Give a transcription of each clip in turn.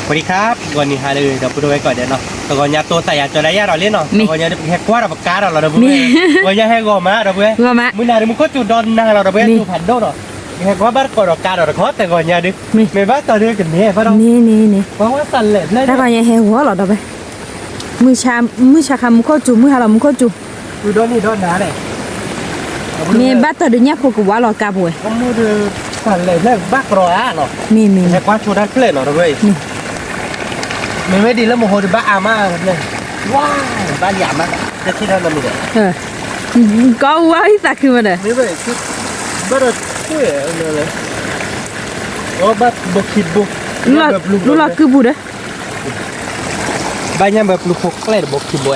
สวัสดีครับ ဂီၤနံၤဟါလၢ ဒီပုၢ်ဝဲၢ်ကိးဂၤဒဲးနီၤ, တဂီၤညါတိသးယၤကၠီဒၣ်ယၤဒီးလံနီၤ, တဂီၤညါဒုးပဟဲကွၢ်ဒီးပကါဒီးလီၤ ဒီပုၢ်ဝဲၢ်, တဂီၤညါဟဲဂီၤမး ဒီပုၢ်ဝဲၢ်, မုၢ်နၤဒုးမူခိၣ်စူၤဒီးနၤလီၤ ဒီပုၢ်ဝဲၢ်, စူၤဖးဒိၣ်ဒီး, ပဟဲကွၢ်ဘၣ်တကိးဒီးကါဒီးတခီ တဂီၤညါဒုး, မ့ၢ်ဘၣ်တီၤဒုးကန့ၢ်ဘၣ်ဒီး, တဂီၤညါဟဲဂီၤလီၤ ဒီပုၢ်ဝဲၢ်, မုၢ်ဆါခါမူခိၣ်စူၤ မုၢ်ဟါလီၤမူခိၣ်စူၤ မ့ၢ်ဘၣ်တီၤဒုးညၣ်ဖိကဝါလီၤကါပူၤဝဲ, မ့ၢ်မ့ၢ်, မ့ၢ်ဝဲဒ်လၢမဟိဒုးဘၣ်အါမး, ဝါ, ဘၣ်လံအါမး, တထံၣ်တၢ်နီတမံၤဒီး, ကီဝါအံၤသးခုမးဒီး, ဘၣ်ဒီး, ဘၣ်ဘိခံဘိ, လူလီၤကုပူၤဒီး ဘၣ်ညၣ်ဘၢပျူၤဖိကျဲၣ်တဘိခံဘိ,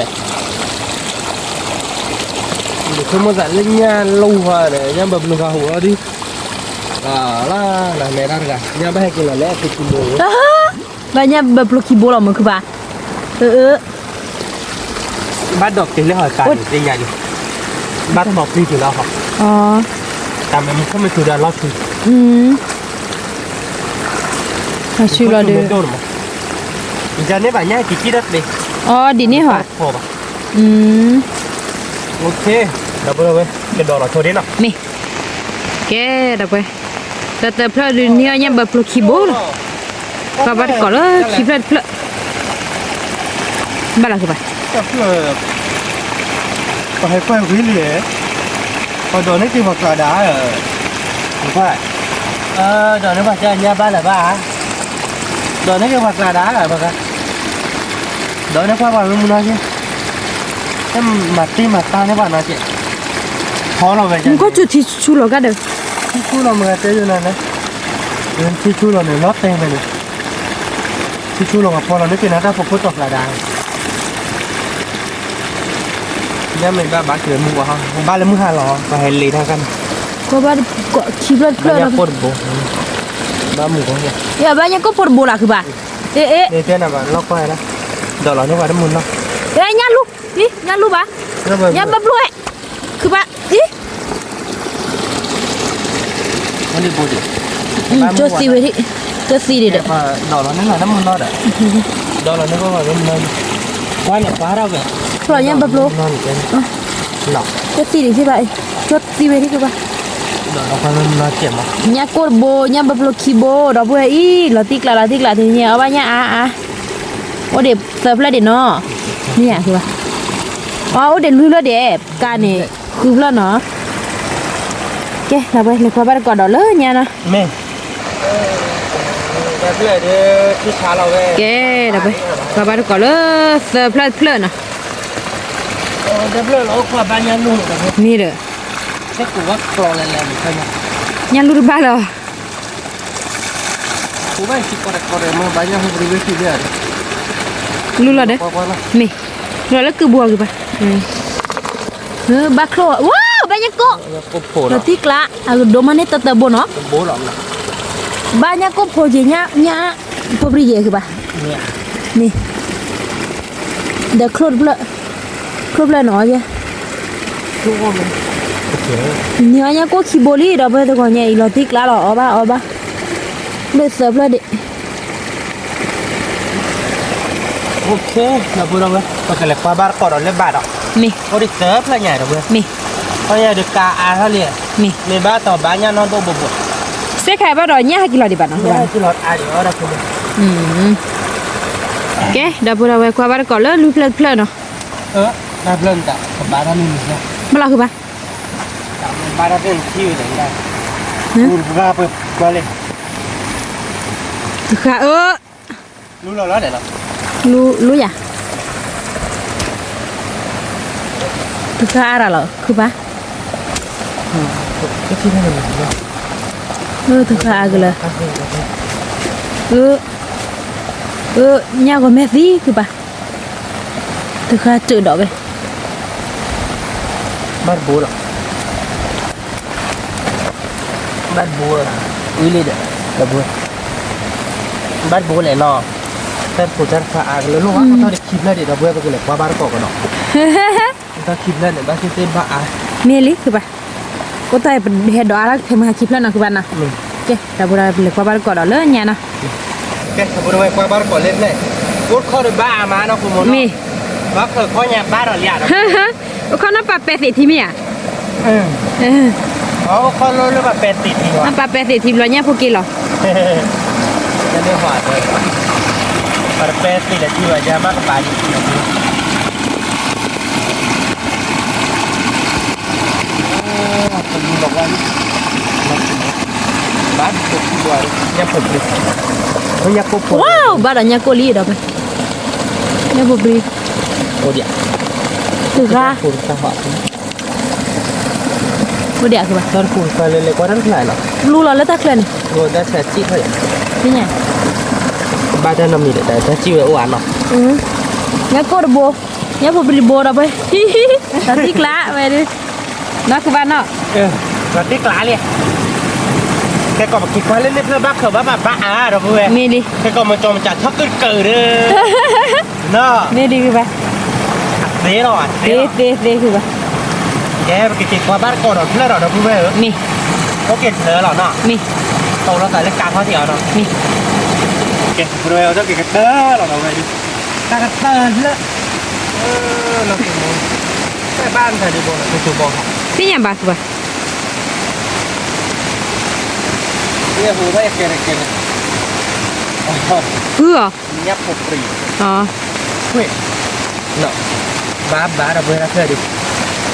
ဆိကမိၣ်သးလၢညၣ်လူၤဟီဒီး ညၣ်ဘၢပျူၤဂၤဟူးလီၤဒုး, လၢ, နမဲာ်တၢ်တဂၤ ညၣ်ဘၣ်ဟဲက့ၤလီၤလၢသုခံဘိ, ဘၣ်ညၣ်ဘၢပျူၤခံဘိလီၤမုၢ်ခုဘၣ်, အၢ ဘၣ်ဒီးက့ၤလၢဟီၣ်ကါန့ၣ် သ့ၣ်ညါလံ, ဘၣ်ထီၣ်ပျံၤက့ၤလၢဟီၣ်, တၢ်မ့ၢ်မူခိၣ်မ့ၢ်ထူဒီးလီၢ်ထူ, ဆူလီၤဒုး, ယၤန့ၢ်ဘၣ်ညၣ်က့ၤကံၣ်တၢ်တဘ့ၣ်, အီ ဒ်န့ၣ်ဟီၣ်, ဒီပုၢ်ဝဲၢ်, ကဒီးလီၤဆိဒ်နီၤ, မ့ၢ်, ကဲ ဒီပုၢ်ဝဲၢ်, တၢ်သၢဖျၢၣ်ဒုးန့ၢ်အီၣ်ညၣ်ဘၢပျူၤခံဘိလီၤ, ကွၢ်ဘၣ်တကိးလၢခံဖျၢၣ်တဖျၢၣ်, ဘၣ်လီၤကဘၣ် ပှၤဟဲကွၢ်ဝံၤလံ, ပှၤဒိးန့ၢ်က့ၤပှၤကျးဒါ, ဒိးန့ၢ်ပှၤကျးဒါ, ဒိးန့ၢ်က့ၤပှၤကျးဒါ, ဒိးန့ၢ်ကွၢ်ပှၤမုၢ်နီၢ်က့ၤ, မၤတ့ၢ်မၤတါန့ၢ်ပှၤနီၢ်က့ၤ, ဖီလီၤဝဲ, မူခိၣ်စူၤထံဆူလီၤကါဒီး, ထံဆူလီၤမ့ၢ်တဲယိၤနၤလဲၣ်, ထံဆူလီၤန့ၣ် လီၤတဲာ်ဝဲန့ၣ်, ထံဆူလီၤပှၤဖီလီၤန့ၢ်က့ၤနၤတၢ်ဖိခိၣ်တီၤကျးဒါ ညၣ်မ့ၢ်ဘၣ်ဘၣ်က့ၤမုၢ်ဝါ, ဘၣ်လၢမုၢ်ဟါလီၤ ပှၤဟဲလ့ၤတၢ်ကါန့ၣ်, ကွၢ်ဘၣ်ခံဖျၢၣ်တဖျၢၣ်လီၤ, ဘၣ်မုၢ်, ဘၣ်ညၣ်ကိၣ်ဖိတဘိလီၤခုဘၣ်, အ့ အ့ လီၤကွၢ်, ဒီးလီၤန့ၢ်ပှၤတမုၢ်နီၢ်, ညၣ်လူၤ, ညၣ်လူၤဘၣ်, ညၣ်ဘၢပျိဝဲ, ခုဘၣ်, ကၠိသံဝဲ, ကၠိသံဒံးဒီး, ဒီးလီၤန့ၢ်လီၤန့ၢ်မုၢ်နီၢ်ဒီး, ကွၢ်န့ၣ်ကွၢ်ထီၣ်ဝဲ, ဖျီညၣ်ဘၢပျိ, ကၠိသံဒံးဘၣ်, ကၠိသံဝဲဒံးကဘၣ်, ညၣ်ကိၣ်တဘိ ညၣ်ဘၢပျိခံဘိ ဒီပုၢ်ဝဲၢ်အံၤ လီၤတံၢ်ကျး လီၤတံၢ်ကျး တနံၤအီၣ်ဘၣ်ညၣ်အါအါ, အိၣ်ဒံးသၢဖျၢၣ်ဒံးနီၤ, မ့ၢ်ဧါ, အိၣ်ဒံးလွံၢ်ဖျၢၣ်ဒံး, ကါန့ၣ်, ဃုဖျၢၣ်နီၤ, ကဲ ဒီပုၢ်ဝဲၢ် လဲၤကွၢ်ဘၣ်တကိးဒီးလၢညါနီၤ, မ့ၢ်, ကဲ ဒီပုၢ်ဝဲၢ် ကွၢ်ဘၣ်တကိးလၢသၢဖျၢၣ်တဖျၢၣ်နီၤ, မ့ၢ်ဒီး, ညၣ်လူၤတဘၣ်လီၤ, လူလီၤဒီး, မ့ၢ်, လီၤလၢကုၢ်ဘိအီၤက့ၤဘၣ်, ဘၣ်ချိၣ်, ဝါ ဘၣ်ညၣ်ကိၣ်, လီၤတံၢ်ကျး အကဒိမးန့ၢ်တၢ်တၢ်ဘိနီၤ, ဘၣ်ညၣ်ကိၣ်ဖိက့ၤညၣ်, ဖိပြံယဲၢ်က့ၤဘၣ်, မ့ၢ်, ဒီးချိၣ်တဖျၢၣ်, ချိၣ်ဖျၢၣ်နီၤအီၤယဲ, န့ၢ်အီၣ်ညၣ်ကိၣ်ခံဘိလံ ဒီပုၢ်ဝဲၢ်တဂီၤညါအံၤ လီၤတံၢ်ကျးလီၤ အီၣ်ဘၣ်အီဘၣ်, လၢသၢဖျၢၣ်ဒံး ဒီပုၢ်ဝဲၢ် ပကလဲၤကွၢ်ဘၣ်တကိးဒီးလၢဘၣ်ဒီး, မ့ၢ်, အိၣ်ဒံးသၢဖျၢၣ်ညါ ဒီပုၢ်ဝဲၢ်, မ့ၢ်, ခီယၤဒုးကါအါထီၣ်လံ, မ့ၢ်, မ့ၢ်ဘၣ်တီၤဘၣ်ညၣ်နီၢ်ဒိၣ်ဘိဘိ, စဲခါဘၣ်ဒီးညၣ်ဟဲက့ၤလီၤဒံးဘၣ်နီၤ, ကဲ ဒီပုၢ်ဝဲၢ် ကွၢ်ဘၣ်တကိးလၢလွံၢ်ဖျၢၣ်တဖျၢၣ်နီၤ, ဘၣ်လီၤဃုဘၣ်, တဃါအၢ လူလီၤလီၤဒဲးလီၤ, လူ, လူယၤ, တဃါအါရၤလီၤ ခုဘၣ်, တဃါအါကလၢာ်, ညၣ်ဂီၤမဲာ်သံခုဘၣ်, တဃါစၢးဒီးဝဲ, ဘၣ်တဘိဒီး ဘၣ်တဘိ, ဝံၤလံဒီး, ဒီပုၢ်ဝဲၢ်, ဘၣ်တဘိလဲၣ်နီၤ, တၢ်တဖိတၢ်တခွါအါကလၢာ် လိၣ်ဘၣ်ထီၣ်တခံဖျၢၣ်ဒံး ဒီပုၢ်ဝဲၢ် ပကလဲၤကွၢ်ဘၣ်တကိးကဒီး, တၢ်ခံဖျၢၣ်န့ၣ် ဘၣ်သ့ၣ်သ့ၣ်ဘၣ်အါ, မ့ၢ်လံ ခုဘၣ်, အိၣ်တၢ်ဟဲဒိးအါတၢ်ဖဲမုၢ်ဟါခံဖျၢၣ်နီၤ ခုဘၣ်နီၤ, ကဲ ဒီပုၢ်ဝဲၢ် ပလဲၤကွၢ်ဘၣ်တကိးဒီးလၢညါနီၤ, ကဲ ပဝဲကွၢ်ဘၣ်တကိးလၢဖျဲၣ်, အိၣ်တခီဒီးဘၣ်အါမးနီၤ ဖိမုၣ်နီၤ, မ့ၢ်, ဘၣ်ဖျၢၣ်ခီညါဘၣ်ဒီးလံဧါဒီး, အိၣ်ခီနီၣ်ပာ်ပဲာ်သ့ၣ်ထံမ့ၢ်ဧါ, အိၣ်ခီလၢလၢပာ်ပဲာ်သ့ၣ်ထံလီၤ, ပာ်ပဲာ်သ့ၣ်ထံဘျီညၣ်ဖိက့ၤလီၤ, တၢ်လၢဟီၣ်အသၢ, ပာ်ပဲာ်သ့ၣ်လၢထံဘၣ်ယါမးကပၤဒံး ဝါ ဘၣ်ဒီးညၣ်ကိၢ်လံဒီးဖဲ, ညၣ်ဖိပြံ, အိၣ်ဒံး, တဂၤ, အိၣ်ဒံးကဘၣ်, လူလီၤလၢတၢ်ချၢန့ၣ်, ဘၣ်တၢ်နီတမံၤဒီး တၢ်စံၣ်ဝဲအိၣ်ဧါနီၤ, ညၣ်ကိၢ်တဘိ, ညၣ်ဖိပြံတဘိဒီးဖဲ, တၢ်သံကျါဝဲဒၣ်, နီၢ်ကဘၣ်နီၤ, တၢ်သံကျါလံ ခဲကီးပက့ၤကွၢ်လၢန့ၣ်ဖျၢၣ်ဘၣ်ခၢၣ်ဘၣ်ဘၣ်ဘၣ်အါဒီးပဝဲ, မ့ၢ်လံ, ခဲကီးမကၠီမကၠးထီၣ်ကၢၣ်ကၢၣ်ဒီး, မ့ၢ်ဒံးကဘၣ်, သ့လီၤ, သ့သ့သ့ကဘၣ်, ကဲပကက့ၤကွၢ်ဘၣ်တကိးဒီးဖျၢၣ်ဒီး ဒီပုၢ်ဝဲၢ်ဧၢ, မ့ၢ်, အိၣ်က့ၤတဖျၢၣ်လီၤနီၤ, မ့ၢ်, တိၢ်လီၤသးလၢကါထီၣ်ထံးအီၤနီၤ, မ့ၢ်, ကဲ ပုၢ်ဝဲၢ်အိၣ်က့ၤကတၢၢ်လီၤဒီးဝဲဒၣ်, တၢ်ကတၢၢ်ဖျၢၣ်, နီၢ်ကမူ, တၢ်ဘၣ်နသးဒ်ဘီလီၤ ကတိၤဘီ, သ့ၣ်ညါဘၣ်ကဘၣ် ဖုအီၤ, ဘၣ်ဘၣ်ဒီးပဝဲဒၣ်ဖျၢၣ်ဒံး, မ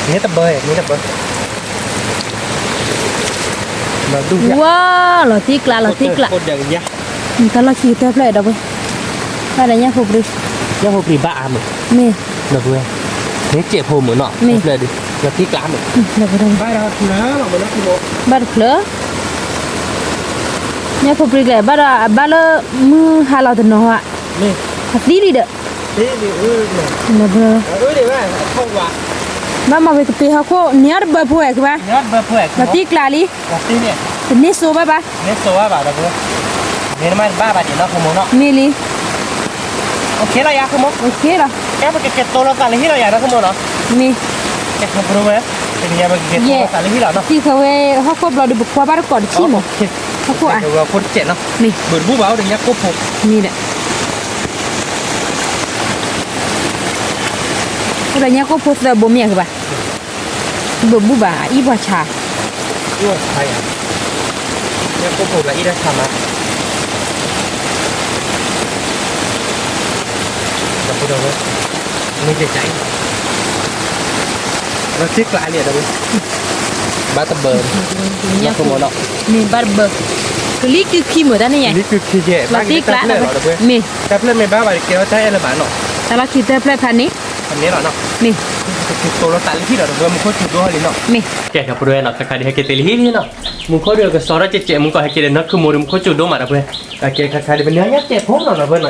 ့ၢ်တဘၢ, မ့ၢ်တဘၢ, ဝါ, လီၤသံကျါ လီၤသံကျါ, တၢ်လီၢ်ခံကတၢၢ်ဖျၢၣ်ဒီးပဝဲ, ဘၣ်ဒီးညၣ်ဖိပြံ, ညၣ်ဖိပြံဘၣ်အါမး, မ့ၢ်, ဒီးပဝဲ, မ့ၢ်စဲးဖိမုၣ်နီၤ, မ့ၢ်ဖျၢၣ်ဒံး, လီၤသံကျါမး, ဘၣ်တဖျၢၣ်, ညၣ်ဖိပြံကျဲ ဘၣ်ဒီး ဘၣ်လၢမုၢ်ဟါလီၤတနီၤဧါ, အသံလံဒီး, ဘၣ်မၤဝဲကပ့ၤဟီၣ်ခိၣ် နံၤအီၣ်တဘၢဖိဝဲကဘၣ်, လီၤသံကျါလံ, တန့ၢ်စိဘၣ်ဘၣ်, မ့ၢ်လံ, လီၤ, မ့ၢ်, သံဃဝဲဟီၣ်ခိၣ်ဘျီဒီး ပကွၢ်ဘၣ်တကိးတထံၣ်မး, ဟီၣ်ခိၣ်အါ, မ့ၢ်ဒီး, အိၣ်ဒီးညၣ်ကိၢ်ဖိသၢဘိမ့ၢ်ဧါကဘၣ်, ဘၣ်ဘူၣ်ဘၣ် အံၣ်ပှၤဆါ, အံၣ်ပှၤဆါယၤ, ညၣ်ကိၢ်ဖိဘၣ်အံၣ်တၢ်ဆါမး, ဒီးသံကျါလံဒီး, ဘၣ်တဘၢ, မ့ၢ်ဘၣ်တဘၢ, ကလံၤကုခံမုာ်တၢ်န့ၣ်ယဲ, လီၤသံကျါ, မ့ၢ်, တၢ်ဖျၢၣ်မ့ၢ်ဘၣ်ဘၣ်တကဲထီၣ်တၢ်အဲၣ်လၢၤဘၣ်နီၤ, တၢ်လီၢ်ခံတၢ်ဖျၢၣ်ဖးန့ၣ်, မ့ၢ်, ကတိၤလီၤသးလၢဟံၣ်ဒီး ဒီပုၢ်ဝဲၢ်မူခိၣ်စူၤဒိၣ်ဟီလံနီၤ, မ့ၢ်, ကဲ ဒီပုၢ်ဝဲၢ်နီၤ ခါခါဒုးဟဲက့ၤတ့ၢ်လံဟံၣ်လံနီၤ, မူခိၣ်ဒုးကစီဒီကဲးကဲး မူခိၣ်ဟဲက့ၤဒီးနီၢ်ခုမိၢ်ဒီး မူခိၣ်စူၤဒိၣ်မးဒီပုၢ်ဝဲၢ်, အကဲခါခါဒုး ပနံၤညါကဲးဖိနီၤ ဒီပုၢ်ဝဲၢ်နီၤ,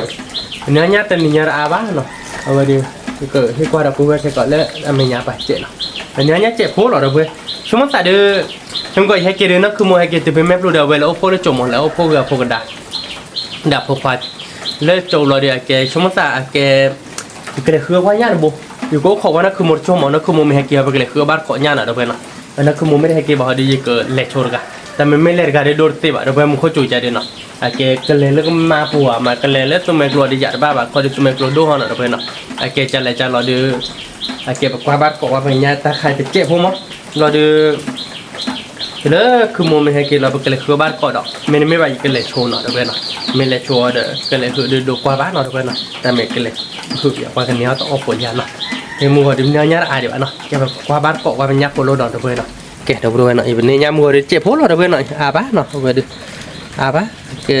ပနံၤညါတနံၤညါတအါဘၣ်နီၤ, အဝဲဒုး, ဟ့ၣ်ကွၢ်ဒီပုၢ်ဝဲၢ်ခဲကိာ်လၢအမဲာ်ညါပာ်စဲးနီၤ, ပနံၤညါကဲးဖိလီၤ ဒီပုၢ်ဝဲၢ်, ဆိကမိၣ်သးဒုး, ဟဲမုၢ်ကီၢ် ယဟဲက့ၤဒီးနီၢ်ခုမိၢ် ဟဲက့ၤတုၤဖဲမဲာ်ဖျိဒီး အဝဲလၢအိၣ်ဖှိၣ်လၢကၠိမး လၢအိၣ်ဖှိၣ်ဂ့ၤအဖိကဒါ ဒၣ်ဖိခွါ, လၢကၠိလီၤဒီး အကဲဆိကမိၣ်သးအကဲ, ယကလဲၤဃုအီၣ်ပှၤညၣ်တဘိ, ယကအိၣ်ခိးဝဲနီၢ်ခုမိၢ်တစိၢ်မး နီၢ်ခုမိၢ်မ့ၢ်ဟဲက့ၤ ပကလဲၤဃုအီၣ်ဘၣ်တကိးညၣ်နီၤ ဒီပုၢ်ဝဲၢ်နီၤ, နီၢ်ခုမိၢ်မ့ၢ်တဟဲက့ၤဘၣ်ဟီဒုး ယကလဲၤဆိတဂၤ, တၢ်မ့မ့ၢ်လဲၤတဂၤဒုးဒိၣ်တသ့ဘၣ် ဒီပုၢ်ဝဲၢ် မူခိၣ်စူၤကဲးဒုးနီၤ, အကဲကလဲၤလၢကမါပူၤဧါ မ့ၢ်ကလဲၤလၢသူမွဲကျိၤဒုးယၤတဘၣ်ဘၣ် ခီဒုးသူမွဲကျိၤဒိၣ်ဟီနီၤ ဒီပုၢ်ဝဲၢ်နီၤ, အကဲကလဲၤကလီၤဒုး အကဲပကွၢ်ဘၣ်တကိးဝဲပညါတၢ်ခါအံၤ ပကဲးဖိမး, လီၤဒုး လၢခုမိၢ်မ့ၢ်ဟဲက့ၤလီၤ ပကလဲၤဃုအီၣ်ဘၣ်တကိးဒီး မ့တမ့ၢ်ဘၣ် ယကလဲၤဆိနီၤ ဒီပုၢ်ဝဲၢ်နီၤ, မ့ၢ်လဲၤဆိဒီး ကလဲၤဃုဒုးဒိးကွၢ်ဘၣ်နီၤ ဒီပုၢ်ဝဲၢ်နီၤ, တၢ်မ့ၢ်ကလဲၤဃုက့ၤ ပှၤကန့ၢ်အီၣ်တအီၣ်ဖိယါနီၤ, ဟဲမုၢ်ဂီၤဒုး မ့ၢ်ညါတအါဒံးဘၣ်နီၤ, ကဲပကွၢ်ဘၣ်တကိးဝဲပညါဖိလီၤဒီး ဒီပုၢ်ဝဲၢ်နီၤ, ကဲ ဒီပုၢ်ဝဲၢ်နီၤ ယပန့ၢ်ညါမုၢ်ဂီၤဒုး ကဲးဖိလီၤ ဒီပုၢ်ဝဲၢ်နီၤ, အါဘၣ်နီၤ အဝဲဒုး အါဘၣ် ကဲ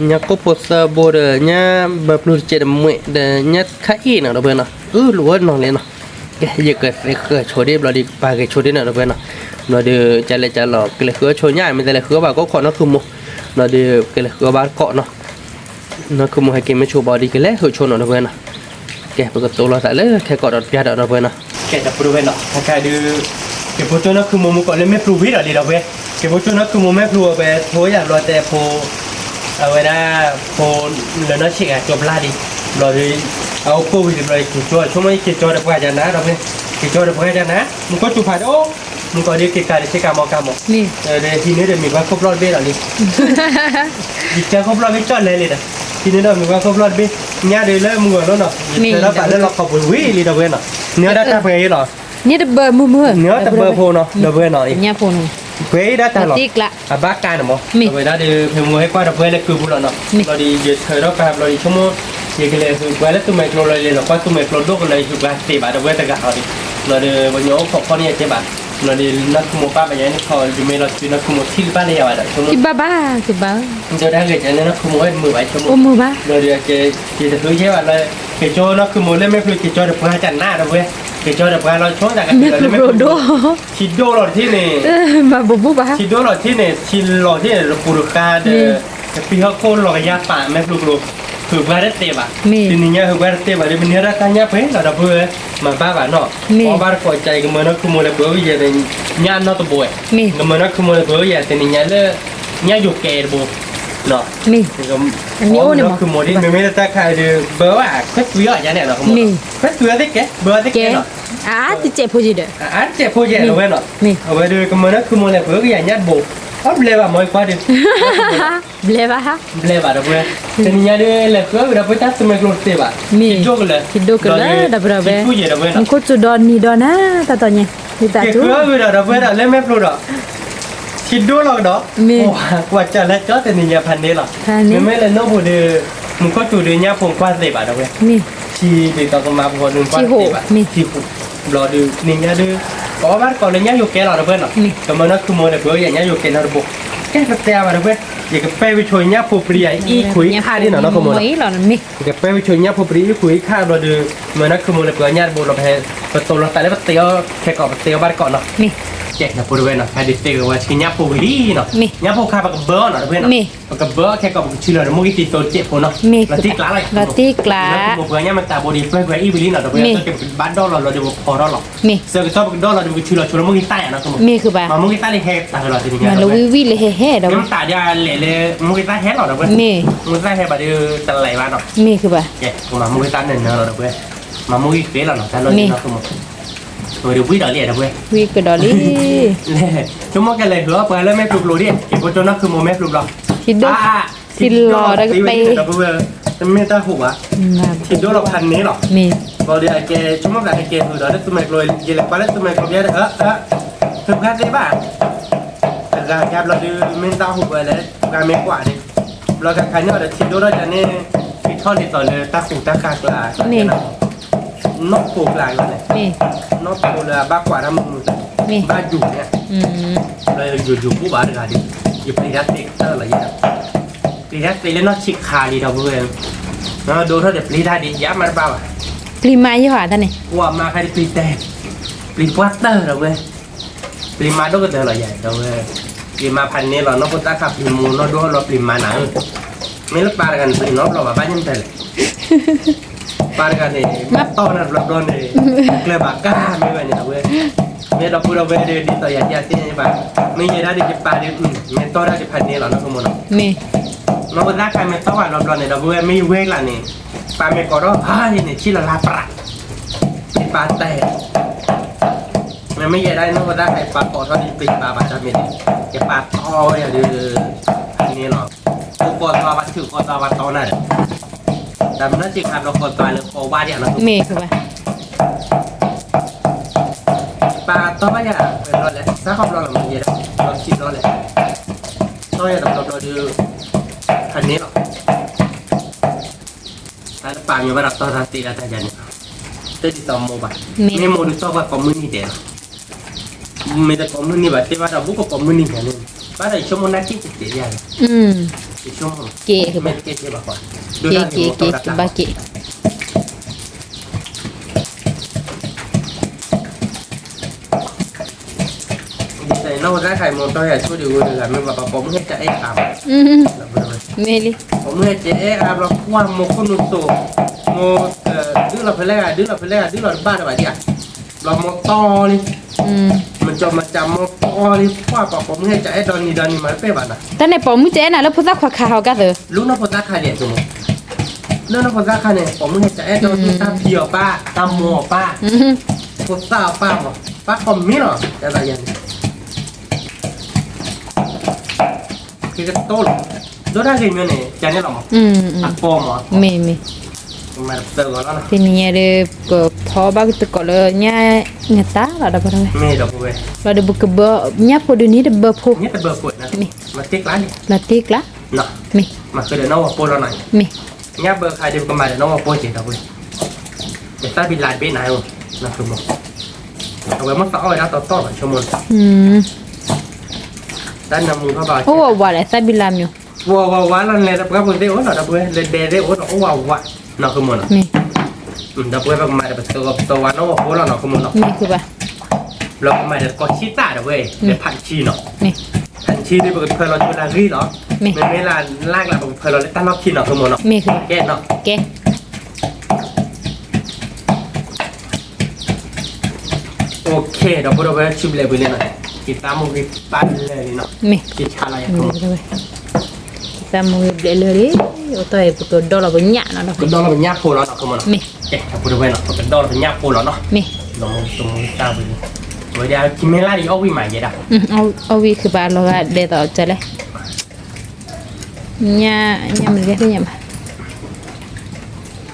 ညၣ်ကိၢ်ဖိသၢဘိဒီး ညၣ်ဘၢပျုၢ်တကဲးတမှဲးဒီး ညၣ်ခါအ့ၣ်နီၤ ဒီပုၢ်ဝဲၢ်နီၤ, အၢ လိာ်ဝဲနီၤလဲၣ်နီၤ, ကဲ ယကဃုဆိဒ့ဘျီဒုး ပာ်က့ၤဆိဒ့နီၤ ဒီပုၢ်ဝဲၢ်နီၤ, ဘျီဒုး ကလဲၤကလီၤ ကလဲၤဃုအီၣ်ဆိညၣ် မ့ၢ်တလဲၤဃုအီၣ်ဘၣ်ကိးခိးနီၢ်ခုမိၢ်, ဘျီဒုး ကလဲၤဃုအီၣ်ဘၣ်တကိးနီၤ, နီၢ်ခုမိၢ်ဟဲက့ၤမ့ၢ်ဆိဘၣ်ဒီး ကလဲၤဃုဆိနီၤ ဒီပုၢ်ဝဲၢ်နီၤ, ကဲ ပကသိးလိာ်သးလၢခဲကိာ်ဒီးတပျၢ်ဒီး ဒီပုၢ်ဝဲၢ်နီၤ, ကဲ ဒီပုၢ်ဝဲၢ်နီၤ ခဲခါဒုး က့ၤဖိကၠိနီၢ်ခုမိၢ်မူကီးလၢမ့ၢ်ပျူၤဝံၤဒီးလံ ဒီပုၢ်ဝဲၢ်, က့ၤဖိကၠိနီၢ်ခုမိၢ်မ့ၢ်ပျူၤဝဲ ဖိယၤဘျီတဲဖိ အဝဲဒၣ် ဖိလၢနီၢ်ဆံးဂၤကၠိပျၢ်လံ, ဘျီဒုး အအိၣ်ဖှိၣ်ဝံၤတဘျီ က့ၤကၠိ ဆိကမိၣ် ယက့ၤကၠိဒီးပှၤယၤနၤ ဒီပုၢ်ဝဲၢ်, က့ၤကၠိဒီးပှၤယၤနၤ, မူခိၣ်စူၤဖးဒိၣ်, မူကီးဒုးက့ၤကးဒီးဆ့ကၤမီကၤမီ, ဒီးဟံးန့ၢ်ဒီးမ့ၢ်ပှၤခိၣ်ဖျီၣ်တဘ့ၣ်ဒီးလံ, ယကၢခိၣ်ဖျီၣ်မ့ၢ်ကၠီၣ်လဲၤလံဒီး, န့ၣ်ဒီးမုၢ်ဝါခိၣ်ဖျီၣ်တဘ့ၣ်, ညၣ်ဒုးလၢမုၢ်ဂီၤလီၤနီၤ, ယဆၢထီၣ်ပာ်လၢလီခီပူၤဝံၤလံ ဒီပုၢ်ဝဲၢ်နီၤ, နၢတၢ်ပှဲၤအံၤလီၤ, နၢတၢ်ပှဲၤဖိနီၤ ဒီပုၢ်ဝဲၢ်နီၤ, ပှဲၤအံၤဒၣ်တၢ်လီၤ, အဘၣ်ကါန့ၣ်မး, ဒီပုၢ်ဝဲၢ်ဒၣ်ဒီး ဖဲမုၢ်ဟဲကွၢ်ဒီပုၢ်ဝဲၢ်လၢကုပူၤလီၤနီၤ, ဘျီဒီးယဆၢထီၣ်ပာ်ဘျီဒီးဆိကမိၣ်, ယကလဲၤဟုးပှၤလၢသူမဲာ်ကျိၤလီၤလဲၤလီၤကွၢ်သူမဲာ်ကျိၤဒိၣ်ကလၢၤ ယဟုးပှၤသ့ဘၣ်ဒီပုၢ်ဝဲၢ်တဂၤအီၤဒီး, ဘျီဒီးပှၤညီအိၣ်ခိးခီန့ၣ်ယတဲဘၣ်, ဘျီဒီးနီၢ်ခူမိၢ်ပၢ်ဘၣ်ယၤန့ၣ်ခီ ယမ့ၢ်လီၤစုနီၢ်ခူမိၢ်ထံၣ်တဘၣ်လၢယၤဘၣ်ဒီးဆိကမိၣ်, ဘၣ်ဘၣ်, ဒီးတၢ်ဂ့ၢ်ကဲန့ၣ်နီၢ်ခူမိၢ်ဝဲမုာ်ဘၣ်ဆိကမိၣ်, ဘျီဒီးကဲ, ကတဟုယဲဘၣ်လၢ, ကကၠီနီၢ်ခူမိၢ်လၢမ့ၢ်ဖျိကကၠီဒီးပှၤကနၣ်ဒီပုၢ်ဝဲၢ်, ကကၠီဒီးပှၤလီၤဆိတၢ်ကတၢၢ်လၢမ့ၢ်ဖျိဒိၣ်, ထံဒိၣ်လီၤတထံၣ်န့ၣ်, ထံဒိၣ်လီၤတထံၣ်န့ၣ် ထံလီၤတထံၣ်န့ၣ် တပူၤတဃါဒီး, တပံၤဟီၣ်ခိၣ်လီၤကယၤပာ်မ့ၢ်ဖျိကျိၤ, ဟုးပှၤတသ့ဘၣ်, တနံၤညါဟုးပှၤတသ့ဘၣ်ဒီး ပန့ၢ်ဒၣ်တၢ်ညၣ်ပှဲၤလီၤဒီပုၢ်ဝဲၢ်, မၤဘၣ်ဘၣ်နီၤ, အီၣ်ဘၣ်တကိးကၢ်အံၤ ကမၢနီၢ်ခူမိၢ်လဲၤပှဲၤအိၣ်ယဲၢ်, ညၣ်နီတဘိ, ကမၢနီၢ်ခူမိၢ်လဲၤပှဲၤအိၣ်ယဲၢ် တနံၤညါလၢ, ညၣ်ယိၤကဲတဘိ, အမ့ၢ်အိၣ်န့ၣ်မး, မ့မ့ၢ်လၢတၢ်ခါဒီး ဘၢဘၣ်ခွဲးသွံအီၤယၤန့ၣ်, ခွဲးသွံအီၤသ့ကဲ, ဘၢအီၤသ့ကဲနီၤ, အါတစဲးဖိယံၤဒီး, အါတစဲးဖိယံၤလီၤဝဲနီၤ, အဝဲဒီးကမၢနီၢ်ခူမိၢ်လဲၤပှဲၤ ကယၤညၣ်တဘိ, အီၣ်ဘျဲဘၣ်မ့ၢ်ကွၢ်ဒီး ဘျဲဘၣ်, ဘျဲဘၣ်ဒီပုၢ်ဝဲၢ်, တနံၤညါဒီး လဲၤဃုအီၣ်ဝံၤဒီး ပတၢ်သူမဲာ်ကျိၤတသ့ဘၣ်, ထံဒိၣ်ကလၢၤ, ထံဒိၣ်ကလၢၤဒီပုၢ်ဝဲၢ်, မူခိၣ်စူၤဒီနံၤဒီနၤ တၢ်တီၤညါ, ကဃုအီၣ်ဝံၤဒီး ဒီပုၢ်ဝဲၢ်ဒီး လၢမ့ၢ်ဖျိဒီး, ထံဒိၣ်လီၤကဒီး, ကွၢ်ကၢ်လၢကၠီတနံၤညါဖးန့ၣ်လီၤ, မ့မ့ၢ်လၢနီၢ်ပူၤဒီး, မူခိၣ်စူၤဒီးညၣ်ဖိကွၢ်သ့ဘၣ်ဒီပုၢ်ဝဲၢ်, ထံဒုးတကမါဖိဒီးကွၢ်သ့ဘၣ်, ထံဟူး, ဘျီဒီး နံၤညါဒီး, ကအီၣ်ဘၣ်တကိးလၢညၣ်ယိၤကဲလီၤဒီပုၢ်ဝဲၢ်နီၤ, ကမၢနီၢ်ခူမိၢ်လဲၤပှဲၤအိၣ်ယဲၢ်ညၣ်ယိၤကဲနီတဘိ, ကဲပတဲဘၣ်ဒီပုၢ်ဝဲၢ်, ယကပဲဝံၤဆိညၣ်ဖိပျံၤယၤအံၣ်ခွံအံၣ်ခါဒ်နီၤနီၢ်ခူမိၢ်နီၤ, ယကပဲဝံၤဆိညၣ်ဖိပျံၤအံၣ်ခွံအံၣ်ခါဘျီဒီး, မၢနီၢ်ခူမိၢ်လဲၤပှဲၤအီၣ်ညၣ်တဘိလီၤဖဲ, ပတိၤလီၤသးလၢပသ့အီၣ်ခဲကိာ် ပသ့အီၣ်ဘၣ်တကိးနီၤ, ကဲဒီပုၢ်ဝဲၢ်နီၤ ဖဲဒုးသ့ဝဲဆံညၣ်ဖိဝံၤလံနီၤ, ညၣ်ဖိခါပကဘၢအီၤနီၤဒီပုၢ်ဝဲၢ်နီၤ, ပကဘၢအီၣ်ခဲကိာ် ပကဆူလီၤဒီး မိၢ်ဂံၢ်သံသိတစဲးဖိနီၤ, လီၤတံၢ်ကျါလီၤ, လီၤတံၢ်ကျါ, ပှဲၤညၣ်မတၤဘိဒီး ပှဲၤပှဲၤအံၣ်ဝံၤလံနီၤ ဒီပုၢ်ဝဲၢ်, ကဘၣ်ဒီၣ်လီၤလီၤဒီး ပဖီထီၣ်လီၤ, ဆၢကတီၢ်ပကဒီၣ်လီၤဒီး ပကဆူလီၤဆိလၢမိၢ်ဂံၢ်သၣ်ယၤနီၤ, မ့ၢ်, မၤမိၢ်ဂံၢ်သၣ်လၢဟဲတၢ်လီၤတနံၤညါ, မၤလၢဝံၤဝံၤလၢဟဲဟဲဒီး, မ့ၢ်မတၤဒ်လဲၣ်လၢ, မိၢ်ဂံၢ်သၣ်ဟဲလီၤဒီပုၢ်ဝဲၢ်, မိၢ်ဂံၢ်သၣ်ဟဲဘၣ်ဒီးတလဲၤဘၣ်နီၤ, မ့ၢ်မၤမိၢ်ဂံၢ်သၣ်နၢၤနၢၤလီၤဒီပုၢ်ဝဲၢ်, မၤမိၢ်ဂံၢ်သ့လီၤနီၤ တၢ်လီၢ်ဒ်နီၢ်ခူမိၢ် ဝံၤဒီးလံဒီပုၢ်ဝဲၢ်, ဝံၤကဒီးလံ, ဆိကမိၣ်ကလဲၤဟုးအီၣ်ပှၤလၢမ့ၢ်ဖျိဖျိဒ်, က့ၤဖိကၠီနီၢ်ခူမိၢ်မ့ၢ်ဖျိဖျိ, ထံဒိၣ်, ထံလီၤဒီးကပဲ, ဒီပုၢ်ဝဲၢ်, တမ့ၢ်တၢ်ဟူးဘၣ်, ထံဒိၣ်လီၤဖးန့ၣ်လီၤ, ဘျီဒီးအကဲဆိကမိၣ်သးဟဲက့ၤဟုးဒီးလၢသူမဲာ်ကျိၤ, ယလဲၤကွၢ်လၢသူမဲာ်ကျိၤဘၣ်ဒီး, ဟုးပှၤသ့ဘၣ်, တဂၤကဘျီဒီး မ့ၢ်တၢ်ဟူးဝဲလဲၣ်, ပှၤမ့ၢ်ကွၢ်န့ၣ်, ဘျီကခါန့ၣ်အီၤဒီးထံဒိၣ်ထီၣ်ယၤန့ၣ်, ထံထီၣ်ဒ်သိးလၢတၢ်ကူးတၢ်ကၤကျါ, နီၢ်ဖိကျါန့ၣ်, နီၢ်ဖိလၢအဘၣ်ကွၢ်တၢ်မုာ်မုာ်, ဘၣ်ယူၤန့ၣ်, ဘျီယယူၤယူၤဘူၣ်ဘၣ်တဂၤဒီး, ယပျံၤတၢ်သ့ကတၢၢ်လီၤယဲ, ပျံၤတၢ်သ့လၢနီၢ်ဆံးခါလံဒီပုၢ်ဝဲၢ်, ဒိၣ်ထီၣ်ဒီးပျံၤတၢ်ဒ်ယၤမးတဘၣ်ဘၣ်, ပျံၤမးယဲၢ်ဟီတၢ်န့ၣ်, ပှၤမၤခါဒ်ပျံၤတဲ, ပျံၤပှၢ်တၢၢ်ဒီပုၢ်ဝဲၢ်, ပျံၤမးဒိၣ်ကတၢၢ်လီၤယဲဒီပုၢ်ဝဲၢ်, ပျံၤမးဖးန့ၣ်လီၤ နီၢ်ဖိသၣ်ခါပျံၤမိၢ်နီၢ်ဒိၣ်လီၤပျံၤမးနၤဧၢ, မ့ၢ်လၢပၢ်တဂၤန့ၣ် ပျံၤနီတဘျီဘၣ် ဘၣ်ညါမတၤလဲၣ် ပၢ်တဂၤန့ၣ် မ့ၢ်တီၢ်နၤတဘျီဘျီန့ၣ် ကျၢၢ်ဘၣ်ကါမ့ၢ်ဝဲန့ၣ်ဒီပုၢ်ဝဲၢ်, မ့ၢ်ဒီပုၢ်ဒီဝဲၢ်ဒီး ဒ်သိးယၤဒ်အသ့ၣ်ညါဘၣ်, မ့ၢ်ယဲဒၣ်ဒီးယပၢ်ဒီး မ့ၢ်တီၢ်ဒၣ်ယဖးန့ၣ်လီၤ နီၢ်ဆိကမိၣ်နီၤ, နီၢ်ဖိသၣ်ခါမ့ၢ်တီၢ်ဘၣ်တဘျီဘျီန့ၣ် ဒီပုၢ်ဝဲၢ် မ့ၢ်ယဝဲကျါန့ၣ်, ပၢ်မ့ၢ်ကိးထီၣ်ဟါန့ၣ် ဆံၣ်လီၤလါပြး, ယပၢ်တဲ မ့မ့ၢ်ယဲဒၣ်နီၢ်ဖိသၣ်ခါ ယပၢ်ကိးထီၣ်ဒီး ယပျံၤယပၢ်ဘၣ်တၢ်မ့ၢ်န့ၣ်, ယပၢ်တီၢ်ဝဲယၤဒီး ဖးန့ၣ်လီၤ, အိၣ်ကီၢ်သွါဘၣ် ထုးကီၢ်သွါဘၣ်တီၢ်နၤဒီး, တၢ်မနုၤစ့ၢ်ကီး ဘျီကီၢ်သွါလၢကီၢ်ဝါဒၣ်နီၤ, မ့ၢ်ကဘၣ် ပၢ်တီၢ်ဘၣ်ယၤ ဘျီလဲၣ် စးခီဘျီလီၤ မ့ၢ်ယဲဒၣ် ဘျီခံဘျီလဲၣ်, တီၢ်ယၤတဘျီဘျီဒီး ဖးန့ၣ်လီၤ, တၢ်လၢပၢ်မ့ၢ်ဘၣ်ဒီးတီၢ်တၢ်သ့ဒၣ်တၢ်ယၤန့ၣ်, တဒ်သိးမိၢ်ဘၣ်, မ့ၢ်မိၢ်ဒုးတီၢ်ပှၤကိးမုၢ်နံၤဒဲးလီၤ, မ့ၢ်တကိးမုၢ်နံၤဘၣ် သ့ဘၣ်ဒီးဘူးကကိးမုၢ်နံၤဒဲးန့ၣ်, ဘၣ်ဒီးယဆိကမိၣ်နၢ်က့ၣ်ကကဲးယၤန့ၣ်, ယဆိကမိၣ် မ့ၢ်တကဲးကဲးဘၣ်ကွၢ်, က့ၤက့ၤက့ၤက့ၤဘၣ်က့ၤ ဒ်သိးနီၢ်ဖိသၣ်ခါအံၤ မိၢ်တီၢ်ယၤဆိဒံးဝဲတဂၤ မ့ၢ်ဘၣ်ပှၤပိာ်မုၣ်ဟဲကအဲၣ်အါဘၣ်, မ့ၢ်လံ, ပိာ်မုၣ်ဟဲကအဲၣ်အါဘျီ ကွၢ်မိၢ်ခိၣ်နူာ်သိး, မိၢ်, ဒုးလီၤဖဲလဲၣ်ဂၤ ဒုးလီၤဖဲလဲၣ်ဂၤ ဒုးလီၤတဘၣ်ဒီးဘၣ်ဒံးဧါ, ဘျီမိၢ်တီၢ်လံ, မၤကၠီမၤကၠီမိၢ်တီၢ်လံ ကွၢ်ပှၤပိာ်မုၣ်ဟဲကအဲၣ်ဒီးနံၤဒီးနံၤမၤတပ့ၢ်ဘၣ်နၤ, တၢ်န့ၣ်ပိာ်မုၣ်ကအဲၣ်နၤလၢဖိသၣ်ခွါခါဟီကါသၢ, လၢနီၢ်ဖိသၣ်ခါဒဲး, လၢနီၢ်ဖိသၣ်ခါန့ၣ် ပိာ်မုၣ်ဟဲကအဲၣ်ဒီးတၢ်ဖံးအီၤပၢ် တၢ်မိၢ်အီၤပၢ် ဖိသၣ်အပၢ်မး ပၢ်ခီမ့ၢ်လီၤ တၢ်သးယၤန့ၣ် ကကတိၤလီၤ, ဒ် ဒိၣ်တၢ်ဂ့ၤမ့ၢ်န့ၣ် ကန့ၣ်လီၤမး, အကီမး, မ့ၢ်မ့ၢ်, တနံၤညါဒီး ကဖီဘၣ်ကတကိးလၢညါ, ညါတၢ်လီၤဒီပုၢ်ဝဲၢ်, လီၤဒီးပကဘၢ, ညၣ်ဖိဒုးန့ၣ်တဘၢဖိ, မ့ၢ်, လီၤတ့ကျါ, မ့ၢ်, မၤဃုာ်ဒီးနီၢ်ဝီၤပိၢ်လီၤနီၤ, မ့ၢ်, ညၣ်ဘၢခါဒီးပကမၤဒီးနီၢ်ဝီၤပိၢ်က့ၤဒီပုၢ်ဝဲၢ်, ယသၣ်ဘံလးတဘ့ၣ်နၤ, အဝဲမ့ၢ်သးအီၣ်ဝဲဒၣ်တီတီလီၤဆိကမိၣ်, တၢ်နမူထီၣ်ဘၣ်, အိၣ်ဝးဝးလဲၣ်သၣ်ဘံလးမ့ၢ်, ဝးဝးဝးလီၤလဲၤဒီးပှၤပူၤသ့ၣ်အိၣ်လီၤဒီပုၢ်ဝဲၢ် လဲၤဒဲးသ့ၣ်အိၣ်ဒီးအိၣ်ဝးဝး, နီၤဆိကမိၣ်နီၤ, ဒီပုၢ်ဝဲၢ်ပကမၤဒီးပသၢဂီၤပသၢဝါနီၢ်ဝီၤပိၢ်လီၤနီၤဆိကမိၣ်နီၤ, မ့ၢ်, လီၤကမၤဒီးတကိးဆံသၣ်ဒီပုၢ်ဝဲၢ်, ဖးဆံနီၤ, ဖးဆံဒီးပကဖၢလီၤဆိလၢဂံၢ်လီၤ, မ့မ့ၢ်လၢလၢ်ကျါပကဖၢလီၤလၢတၢ်နီၢ်ခံနီၤဆိကမိၣ်နီၤ, ကဲနီၤ, ကဲ OK ဒီပုၢ်ဝဲၢ် ဆူဘျဲးပူၤလံနီၤ, က့ၤသးမူဂ့ၤပာ်လၢာ်လံနီၤ, က့ၤဆါလီၤယၤ, က့ၤသးမူဂ့ၤဘျဲးလၢာ်လံ, အိၣ်တီၢ်အံၤပကဒီလီၤပညၣ်နီၤ, ကဒီလီၤပညၣ်ဖိလီၤနီၤ, မ့ၢ်, ဒီပုၢ်ဝဲၢ်နီၤ ပကဒီလီၤပညၣ်ဖိလီၤနီၤ, မ့ၢ်, လီၤမူဂ့ၤသးပူၤလံ, ဝဲဒၣ်ကမ့ၢ်လၢယအီၣ်ဝံၣ်မးယဲဒၣ်, အီၣ်ဝံၣ်ခုးပာ်လီၤဂာ်ဒဲးသိးကလဲၣ် ညၣ်မ့ၢ်ဂ့ၤသ့ၣ်ညါဘၣ်,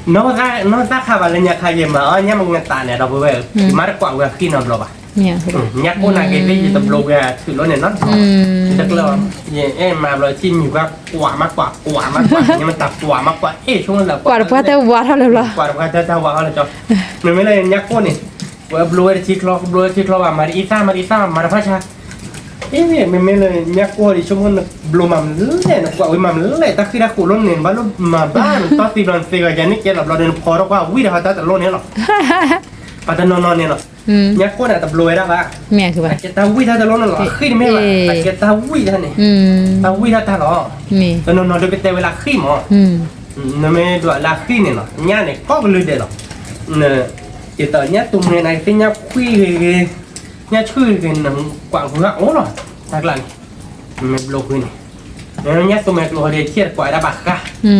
နီၢ်သၣ်ခါဘၣ်လၢညါခါယမၤအီၣ်ညၣ်မ့ၢ်ဂ့ၤသးန့ၣ် ဒီပုၢ်ဝဲၢ်, ယမၤတကွၢ်ဝဲအဃံနီတဘျီဘၣ်, ညၣ်ကိၢ်နာ်က့ၤသ့ၣ် ယတဘျီဝဲအထုးလိာ်န့ၣ်နီတဘျီ, တကျၢၢ်, ယအဲၣ်မၤဘျီထံၣ်မံၤပှၤကွၢ်မးကွၢ်ကွၢ်မးကွၢ် ယမတၤကွၢ်မးကွၢ် အဲၣ်ဆိလၢကွၢ်တပှၢ်တၢ်ဝါထီၣ်လၢဘျီ, ကွၢ်တပှၢ်တၢ်တၢ်ဝါထီၣ်လၢကၠီ, မ့မ့ၢ်လၢညၣ်ကိၢ်န့ၣ်, ပှၤဘျီဝဲတထံချီ ဘျီဝဲထံချီဘၣ် မၤတအံသၣ် မၤတအံသၣ် မၤတဖၣ်ဆါ အ့ မ့မ့ၢ်လၢညၣ်ကိၢ်ဒံး ဆိကမိၣ်နဘျီမၤမနုၤလဲၣ် နကွၢ်ဝံၤမၤမနုၤလဲၣ် တၢ်ဃံတၢ်ဃိးလိာ်န့ၣ် နဘၣ်လိၣ်မၤဘၣ် နတီၢ်သံဘျီနသ့ဂၤယၤန့ၣ်ကဲလီၤဘျီဒီး နဖီထီၣ်ကွၢ်ဝံၣ်ဒီးဟီတၢ်တလိၣ်န့ၣ်လီၤ ပှၤတနီၤနီၤန့ၣ်လီၤ ညၣ်ကိၢ်န့ၣ် တဘျီဝဲဒၣ်ဘၣ် အကဲတၢ်ဝံၣ်တၢ်တလိၣ်န့ၣ်လီၤ အဃံတမ့ၢ်ဘၣ် အကဲတၢ်ဝံၣ်တၢ်န့ၣ် တၢ်ဝံၣ်တၢ်တၢ်လီၤ တနီၤနီၤဒုးကတဲဝဲလၢအဃံမး နမ့ၢ်ဒွးလၢအဃံန့ၣ်လီၤ ညၣ်န့ၣ် ကိးကလုာ်ဒဲးလီၤ ဒ်သိးညၣ်တူၢ်မဲနၤကသ့ၣ်ညၣ်ခွံဂ့ၤဂ့ၤ ညၣ်ဆူၣ်ဂ့ၤဂ့ၤ နကွၢ်ဂုၤဂၤအိၣ်လီၤ တၢ်ကျါန့ၣ် မ့ၢ်ဘျိကွံာ်န့ၣ် ညၣ်တူၢ်မဲကျိၤဟီဒီး ထံၣ်တကွၢ်ဝဲဒၣ်ဘၣ်ဃး အီၣ်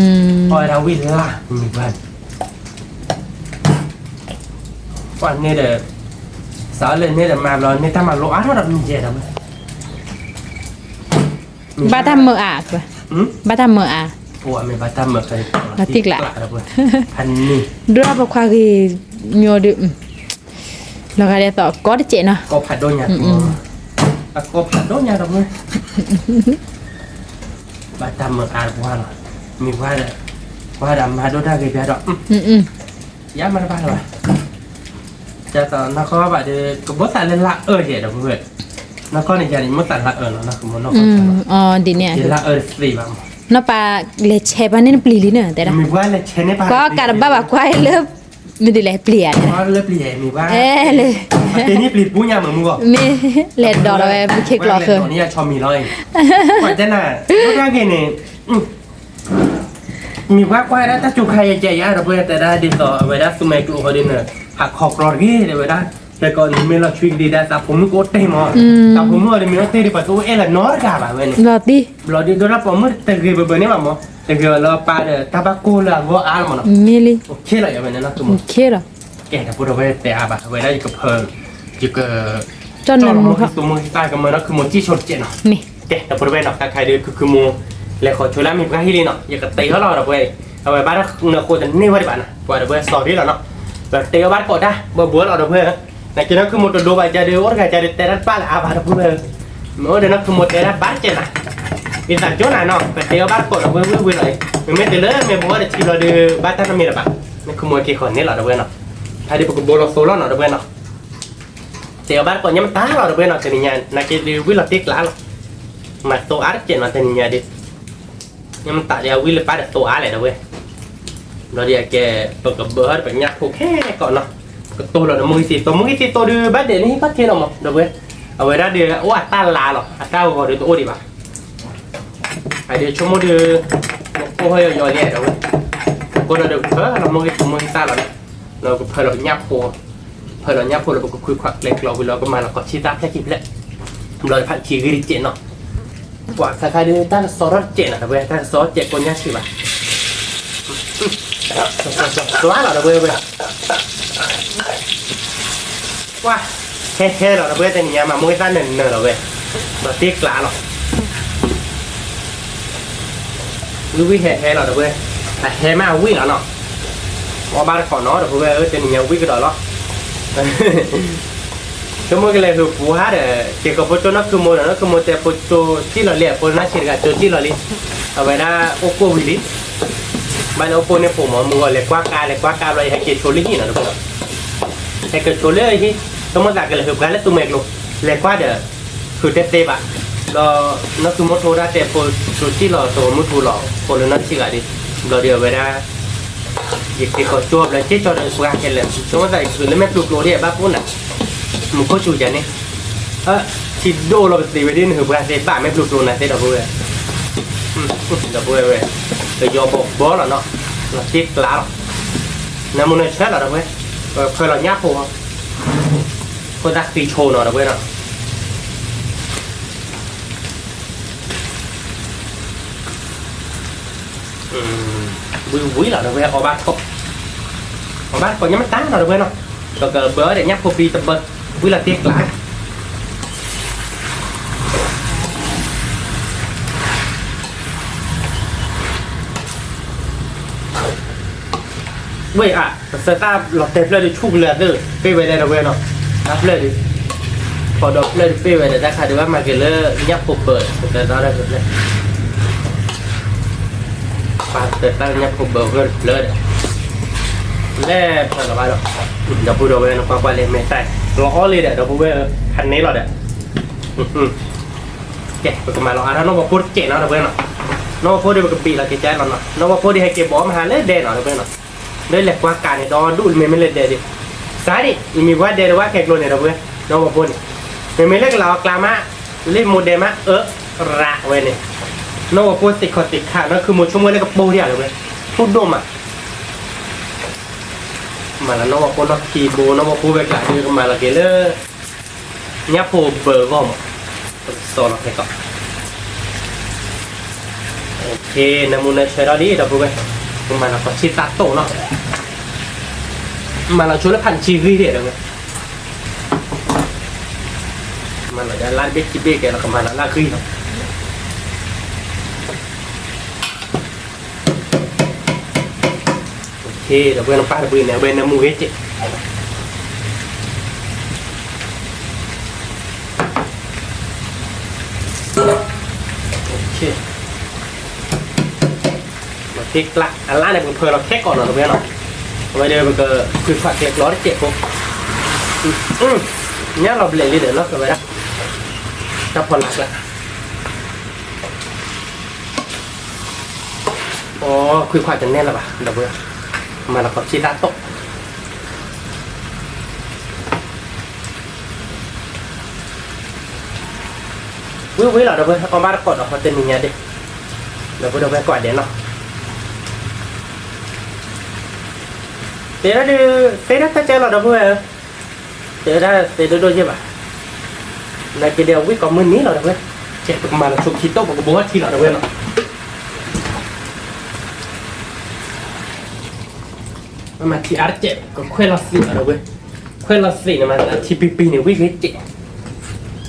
ဝဲဒၣ်ဝံၣ်လၢ်မုၢ်ဘၣ်န့ၣ် ကွၢ်န့ၣ်ဒီး စးလၢန့ၣ်ဒီးမၤဘျီ န့ၣ်တၢ်မၤလိအါထီၣ်ဒီးမံၤယဲၢ်ဒီး ဘၣ်တၢ်မုာ်အါ ဘၣ်တၢ်မုာ်အါ မ့ၢ်ဘၣ်တၢ်မုာ် တံၢ်ကျး ဒိၣ်ပခွါဂ့ၤ ညိဒုး လီၤဂာ်ဒ်သိး ကီတစဲးနီၤ ကီဖးဒိၣ်ညါ အကီဖးဒိၣ်ညါဒီး ဘၣ်တၢ်မုာ်အါတပှၢ်လီၤ မ့ၢ်ပှၤဒီး ပှၤဒီးမၤဒိၣ်တၢ်ဂ့ၤပျါဒီး ယမၤတဘၣ်လၢၤဘၣ် ဒ်သိးနီၢ်ကီၢ်ဘၣ်ဒီး ကဘီသးလၢလါအၢယဲၢ်ဒီး နီၢ်ကီၢ်န့ၣ်ယၤန့ၣ် မိၣ်သးလါအၢလီၤ နီၢ်ကမီၤနီၢ်ကီၢ် ဒ်န့ၣ်နီၢ်ပၢ်လဲၤဆဲးပှၤန့ၣ်နပျံၤလံန့ၣ် တဲဒၣ် မ့ၢ်ပှၤလဲၤဆဲးန့ၣ်ပှၤ ကွၢ်ကးတဘၣ်ဘၣ်ကွၢ်လၢ မ့ၢ်ဒ်လဲၣ်ပျံၤဧါ လၢပျံၤမ့ၢ်ပှၤ အဲ လၢ တ့န့ၢ်ပျံၤပူညါမုၢ်မုၢ်ဂီၢ် မ့ၢ်လဲၤဒီးလီၤဝဲ ပခ့ကျီဃၢ န့ၣ်ယၤဆီမံၤလီၤ ကွၢ်တဲနၤ တၢ်ဂ့ၤန့ၣ် မ့ၢ်ပှၤကွၢ်ဒၣ်တၢ်စူၤခါယဲၢ်ကဲယၤဒီး ပှၤတဲဒၣ်ဒ်သိး အဝဲဒၣ်သူမဲာ်ကျိၤဃီဒ်န့ၣ် ဟးခီကျီတဂ့ၤ တဲဝဲဒၣ် တဲကီးနမ့ၢ်လီၤဆွံကဒံးဒၣ် သးဖိမုၣ်ကအိၣ်တ့ၢ်မး သးဖိမုၣ်အီၤဒ်မ့ၢ်အိၣ်တ့ၢ်ဒံး ပှၤတအိၣ်အဲၣ်လၢၤနီတဂၤဘၣ်ဝဲန့ၣ် ဘျီဒ်ဒိၣ်ဒၣ်ပိာ်မုၣ်တဂ့ၤဘၣ်ဘၣ်န့ၣ်ဘၣ်မး တဂ့ၤလၢပၢ်ဒီး တၢ်ဘၣ်ကိၢ်လၢအဂီၢ်အါလီၤမးနီၤ မ့ၢ်လံ အိၣ်ခ့လီၤယၤဝဲန့ၣ်နီၤ ကဲတၢ်ဖိတဝဲတဲအါဘၣ် အဝဲဒၣ်ယကဖၢ ယက ကၠီၣ်လီၤမိၢ်ဟံၣ်သူမိၢ်ဟံၣ်သၣ်ကမၢနီၤ ခုမိၢ်ကံၣ်ဆိတစဲးနီၤ ကဲတၢ်ဖိတဝဲနီၤ တၢ်ခါဒီး ခုခုမိၢ် လဲၤဃီၤဆိလၢမ့ၢ်ပှၤဟံၣ်လံနီၤ ယကတ့အီၤလီၤဒီးပဝဲ အဝဲဘၣ်တၢ်နၢၤဃိတန့ၢ်ဝဲဒံးဘၣ်နီၤ ပှၤတဝဲစီၤဒ်လီၤနီၤ ပတ့အီၤဘၣ်တကိးတၢ် ဘၣ်ဘှီလီၤဒီးပဝဲ နာ်က့နီၤ ခုမိၢ်တဒိဘၣ်ကဒီး အိၣ်တဂၤကဒီးတဲတၢ်တပာ်လၢအါဘၣ်ဒီးပဝဲ မ့ၢ်အိၣ်ဒီးနီၤ ခုမိၢ်တဲတၢ်ဘၣ်တစဲးနီၤ ယသးကၠိနၤနီၤ ပတ့အီၤဘၣ်တကိးဒီးပဝဲဝ့ၢ်ဝ့ၢ်လီၤ မ့မ့ၢ်တလၢမ့ၢ်ဘှီတဆံဘျီဒီး ဘၣ်တၢ်တမံၤလၢၤဘၣ် နခုမိၢ်က့ၤဃီၤန့ၣ်လီၤဒီးပဝဲနီၤ ဖဲဒ်ပကဘိလီၤသိလီၤနီၤဒီးပဝဲနီၤ တဲအီၤဘၣ်တကိးညါမတၤလီၤဒီးပဝဲနီၤ တနံၤညါ နာ်က့ဒုးဝံၣ်လီၤတ့ကျးလီၤ မၤသိအါတစဲးနီၤ တနံၤညါဒုး ညါမတၤဒီးအဝံၣ်လၢပၢ်ဒီးသိအါလဲၣ်ဒီးဝဲ ဘျီဒ်အကဲ ပကဘၢဟီၣ်ဒီးပညၣ်ဖိခဲကိးနီၤ ပကတိၢ်လီၤဒီးမိၢ်ဂံၢ်သ့ၣ်သိ မိၢ်ဂံၢ်သ့ၣ်သိဒုး ဘၣ်ဒဲးလၢဟံၣ်ခီၣ်ထံးလီၤမး ဒီးဝဲ အဝဲဒၣ်ဒီး အိၣ်အတၢ်လါလီၤ အတၢ်ဂီၤဒီးတအိၣ်ဒံးဘၣ် အဒုးဆိကမိၣ်ဒုး ပကိၢ်ဟီၣ်ယီၤယီၤလံဒီးဝဲ ကိၢ်ဒီးဒုးဖၢလီၤမိၢ်ဂံၢ်သ့ၣ်မိၢ်ဂံၢ်သၣ်လီၤ လၢကဖၢလီၤပညၣ်ဖိ ဖၢလီၤညၣ်ဖိလၢပကခွံခွးကျဲကျီဝံၤလီၤ ကမၤလီၤကီၢ်ဆံၣ်သၣ်ဖျဲၣ်ခံဖျဲၣ် ဘျီတဖၣ်ခံဂ့ၢ်တစဲးနီၤ ပှၤခါခါဒုးတၢ်ကစီၣ်ထီၣ်တစဲးနီၤ တဝဲတၢ်ကစီၣ်တစဲးကိးညါဆံးဘၣ် သွါလီၤတဝဲဝဲ ကွၢ် ဟဲဟဲလီၤတဝဲတနံၤညါမး မိၢ်သၣ်နၢၤနၢၤလီၤဝဲ ဒီးတ့ကျးလီၤ တ ဝံၣ်ဝံၣ်ဟဲဟဲလီၤဒီပုၢ်ဝဲၢ်, အဟဲမးဝံၣ်လီၤနီၤ, အီၣ်ဘၣ်တကိးနီၤဒီပုၢ်ဝဲၢ်ဧၢ, တနံၤညါဝံၣ်ကဒီးလီၤ. ဆိကမိၣ်ကလဲၤဟုးပှၤဒီး က့ၤကိးဖိကၠိနီၢ်ခုမိၢ်ဒီး နီၢ်ခုမိၢ်တဲဖိကၠိစံၣ်လီၤလံ, အဖိနီၢ်ဆံးတဂၤကၠိစံၣ်လီၤလံ, အဝဲဒၣ်အိၣ်ကိၢ်ဝံၤလံ, ဘၣ်လၢအိၣ်ကိၢ်န့ၣ်ပိာ်မီၤမုၢ်ဂီၤ လဲၤကွၢ်ကါ လဲၤကွၢ်ကါဘျီ ယဟဲက့ၤဆိလၢဟံၣ်နီၤဒီပုၢ်ဝဲၢ်နီၤ, ဟဲက့ၤဆိလၢဟံၣ်, ဆိကမိၣ်သးကလဲၤဟုးပှၤလၢသူမှဲကျိၤ, လဲၤကွၢ်ဒီး ဟုးတဲသ့ဘၣ်, ဒီးနီၢ်ခုမိၢ်ထိဒၣ်တဲဖိကၠိစံၣ်လီၤ သဝီမုၢ်ထူလီၤ ဖိလၢနီၢ်ဆံးဂၤဒံး, ဘျီဒီးအဝဲဒၣ် ယက့ၤကိးကၠိဘျီ က့ၤကၠီဒီးပှၤကလဲၤ ဆိကမိၣ်သးယဟုးလၢမဲာ်ဖျိဖျိဒံး ဘၣ်ပိၢ်နၤ, မူခိၣ်စူၤယၤန့ၣ်, ထံဒိၣ်လီၤပသ့ဝဲဒ်နဟုးပှၤသ့ဘၣ် မဲာ်ဖျိဖျိနၤသ့ဒီပုၢ်ဝဲၢ်, ဒီပုၢ်ဝဲၢ်ဝဲ, ကယီဘီဘီလီၤနီၤ, လီၤတ့ၢ်ကျးလီၤ, နၢမူနၢဆၢလီၤဒီပုၢ်ဝဲၢ်, ဖၢလီၤညၣ်ဖိ, ဖိသၣ်ဃံဆိနီၤဒီပုၢ်ဝဲၢ်နီၤ. ဝံၤဝံၤလီၤဒီပုၢ်ဝဲၢ် အီၣ်ဘၣ်တကိး, အီၣ်ဘၣ်တကိးညါမတၤနီၤဒီပုၢ်ဝဲၢ်နီၤ, ပကဘၢဒီးညၣ်ဖိဖံတဘၢ, ဝံၤလီၤတ့ၢ်ကျး, ဝဲၢ်အါ, ပသၢသၣ်လီၤတဲာ်ဖျၢၣ်ဒုးဆူၣ်ကလၢာ်သ့ၣ်, ပ့ၢ်ဝဲဒၣ်ဒီပုၢ်ဝဲၢ်နီၤ, တၢ်ဖျၢၣ်ဒုး, ဖီဒီးဖျၢၣ်ဒုးပ့ၢ်ဝဲဒၣ် တၢ်ခါဒုးဘၣ်မၤက့ၤလၢညၣ်ဖိဘၢ, ပသၢသၣ်လီၤတဲာ်ဖျၢၣ် ပသၢသၣ်လၢညၣ်ဖိဘၢဖျၢၣ်တဖျၢၣ်ဒီး, လဲၤဖျၢၣ်လီၤဘၣ်ဒီး, ဒီပုၢ်ဒီဝဲၢ်နကွၢ်ကွၢ်လၢမဲာ်သၣ်, လီၤအီၣ်လံဒီး ဒီပုၢ်ဝဲၢ်ဧၢ, ဖးန့ၢ်လီၤဒီး, ကဲ ပကမၤလီၤအါထီၣ်နီၢ်ဝီဖိတစဲးနီၤဒီပုၢ်ဝဲၢ်နီၤ, နီၢ်ဝီဖိဒုးပကဘံးလီၤက့ၤကၠဲလီၤနီၤ, နီၢ်ဝီဖိဒုးဟဲက့ၤဘီမဟါလၢဒဲနီၤဒီပုၢ်ဝဲၢ်နီၤ, လၢလဲၤကွၢ်ကါန့ၣ်ဒီဒူၣ်မ့မ့ၢ်လၢဒဲဒံး, စါဒံး ယမံၤဝဲဒဲတဝၣ်ခဲကျိၤန့ၣ်ဒီပုၢ်ဝဲၢ်, နီၢ်ဝီဖိန့ၣ်, မ့မ့ၢ်လၢကလၤအီၤကျါမး, လၢမိၢ်ဒဲမးအၢ, ရးဝဲန့ၣ်, နီၢ်ဝီဖိသ့ၣ်ခီၣ်သ့ၣ်ခါနီၤ ခုမိၢ်ဆိကမိၣ်လၢကပိၢ်ဒံးလီၤဒီပုၢ်ဝဲၢ်, ထူၣ်ဒိၣ်မး မၤလီၤနီၢ်ဝီဖိနီၢ်ခံဘိ နီၢ်ဝီဖိဝဲကျါဒုးကမၤလီၤက့ၤလၢ ညၣ်ဖိဘၢဂီၢ်မး, ပကစီလီၤခဲကီး, နၢမူနၢဆၢထီၣ်လံဒီပုၢ်ဝဲၢ်, ပမၤလီၤကီးဆံၣ်သၣ်တိၣ်နီၤ, မၤလီၤဆိလၢဖးနဆံဂံၢ်ဒံးဒီပုၢ်ဝဲၢ်, မၤလီၤဒၣ်လၢတဘ့ၣ်ခံဘ့ၣ်ကဲလီၤ ကမၤလီၤလၢဂံၢ်လီၤ. ဒီပုၢ်ဝဲၢ်နပၢ်တဘှံးန့ၣ် အဝဲနၢမူဂ့ၤက့ၤ, လီၤတ့ၢ်ကျး အလါန့ၣ် ပကဖၢလီၤခဲကိာ်နီၤ ဒီပုၢ်ဝဲၢ်နီၤ, အဝဲဒီးပကခွံခွါကျဲကျီတစဲးဖိ, ညၣ်လီၤဘျဲးလံဒီး လီၤကဝဲဒၣ် တၢ်ဖီလာ်ကျါ အိ ခွံခွါတနဲၣ်လၢၤဘၣ် ဒီပုၢ်ဝဲၢ်, မၤလီၤကီးဆံၣ်သၣ်တိၣ်, ဝံၤဝံၤလီၤ ဒီပုၢ်ဝဲၢ်, အီၣ်ဘၣ်တကိးဒီး ဟီတနံၤညါဒ့ၣ်, ဒီပုၢ်ဝဲၢ်ကွၢ်ဒဲးနီၤ, တဲဒၣ်ဒုး သ့ဒၣ်တၢ်ကဲလီၤ ဒီပုၢ်ဝဲၢ်, တဲဒၣ်သ့ဒိၣ်ဒိၣ်ယဲၢ်ဘၣ်, နာ်က့ဒဲး အဝံၣ်ကိးမုၢ်နံၤလီၤ ဒီပုၢ်ဝဲၢ်, ကဲပကမၤလီၤဆိခံတိၣ် ပကဘိထံလီၤ ဒီပုၢ်ဝဲၢ်နီၤ, မ့ၢ်မၤထံအါတကဲး ကခွဲးလီၤသ့ၣ်လီၤ ဒီပုၢ်ဝဲၢ်, ခွဲးလီၤသ့ၣ်န့ၣ် မၤသးထံပံပံန့ၣ် ဝံၣ်ဂ့ၤကဲး,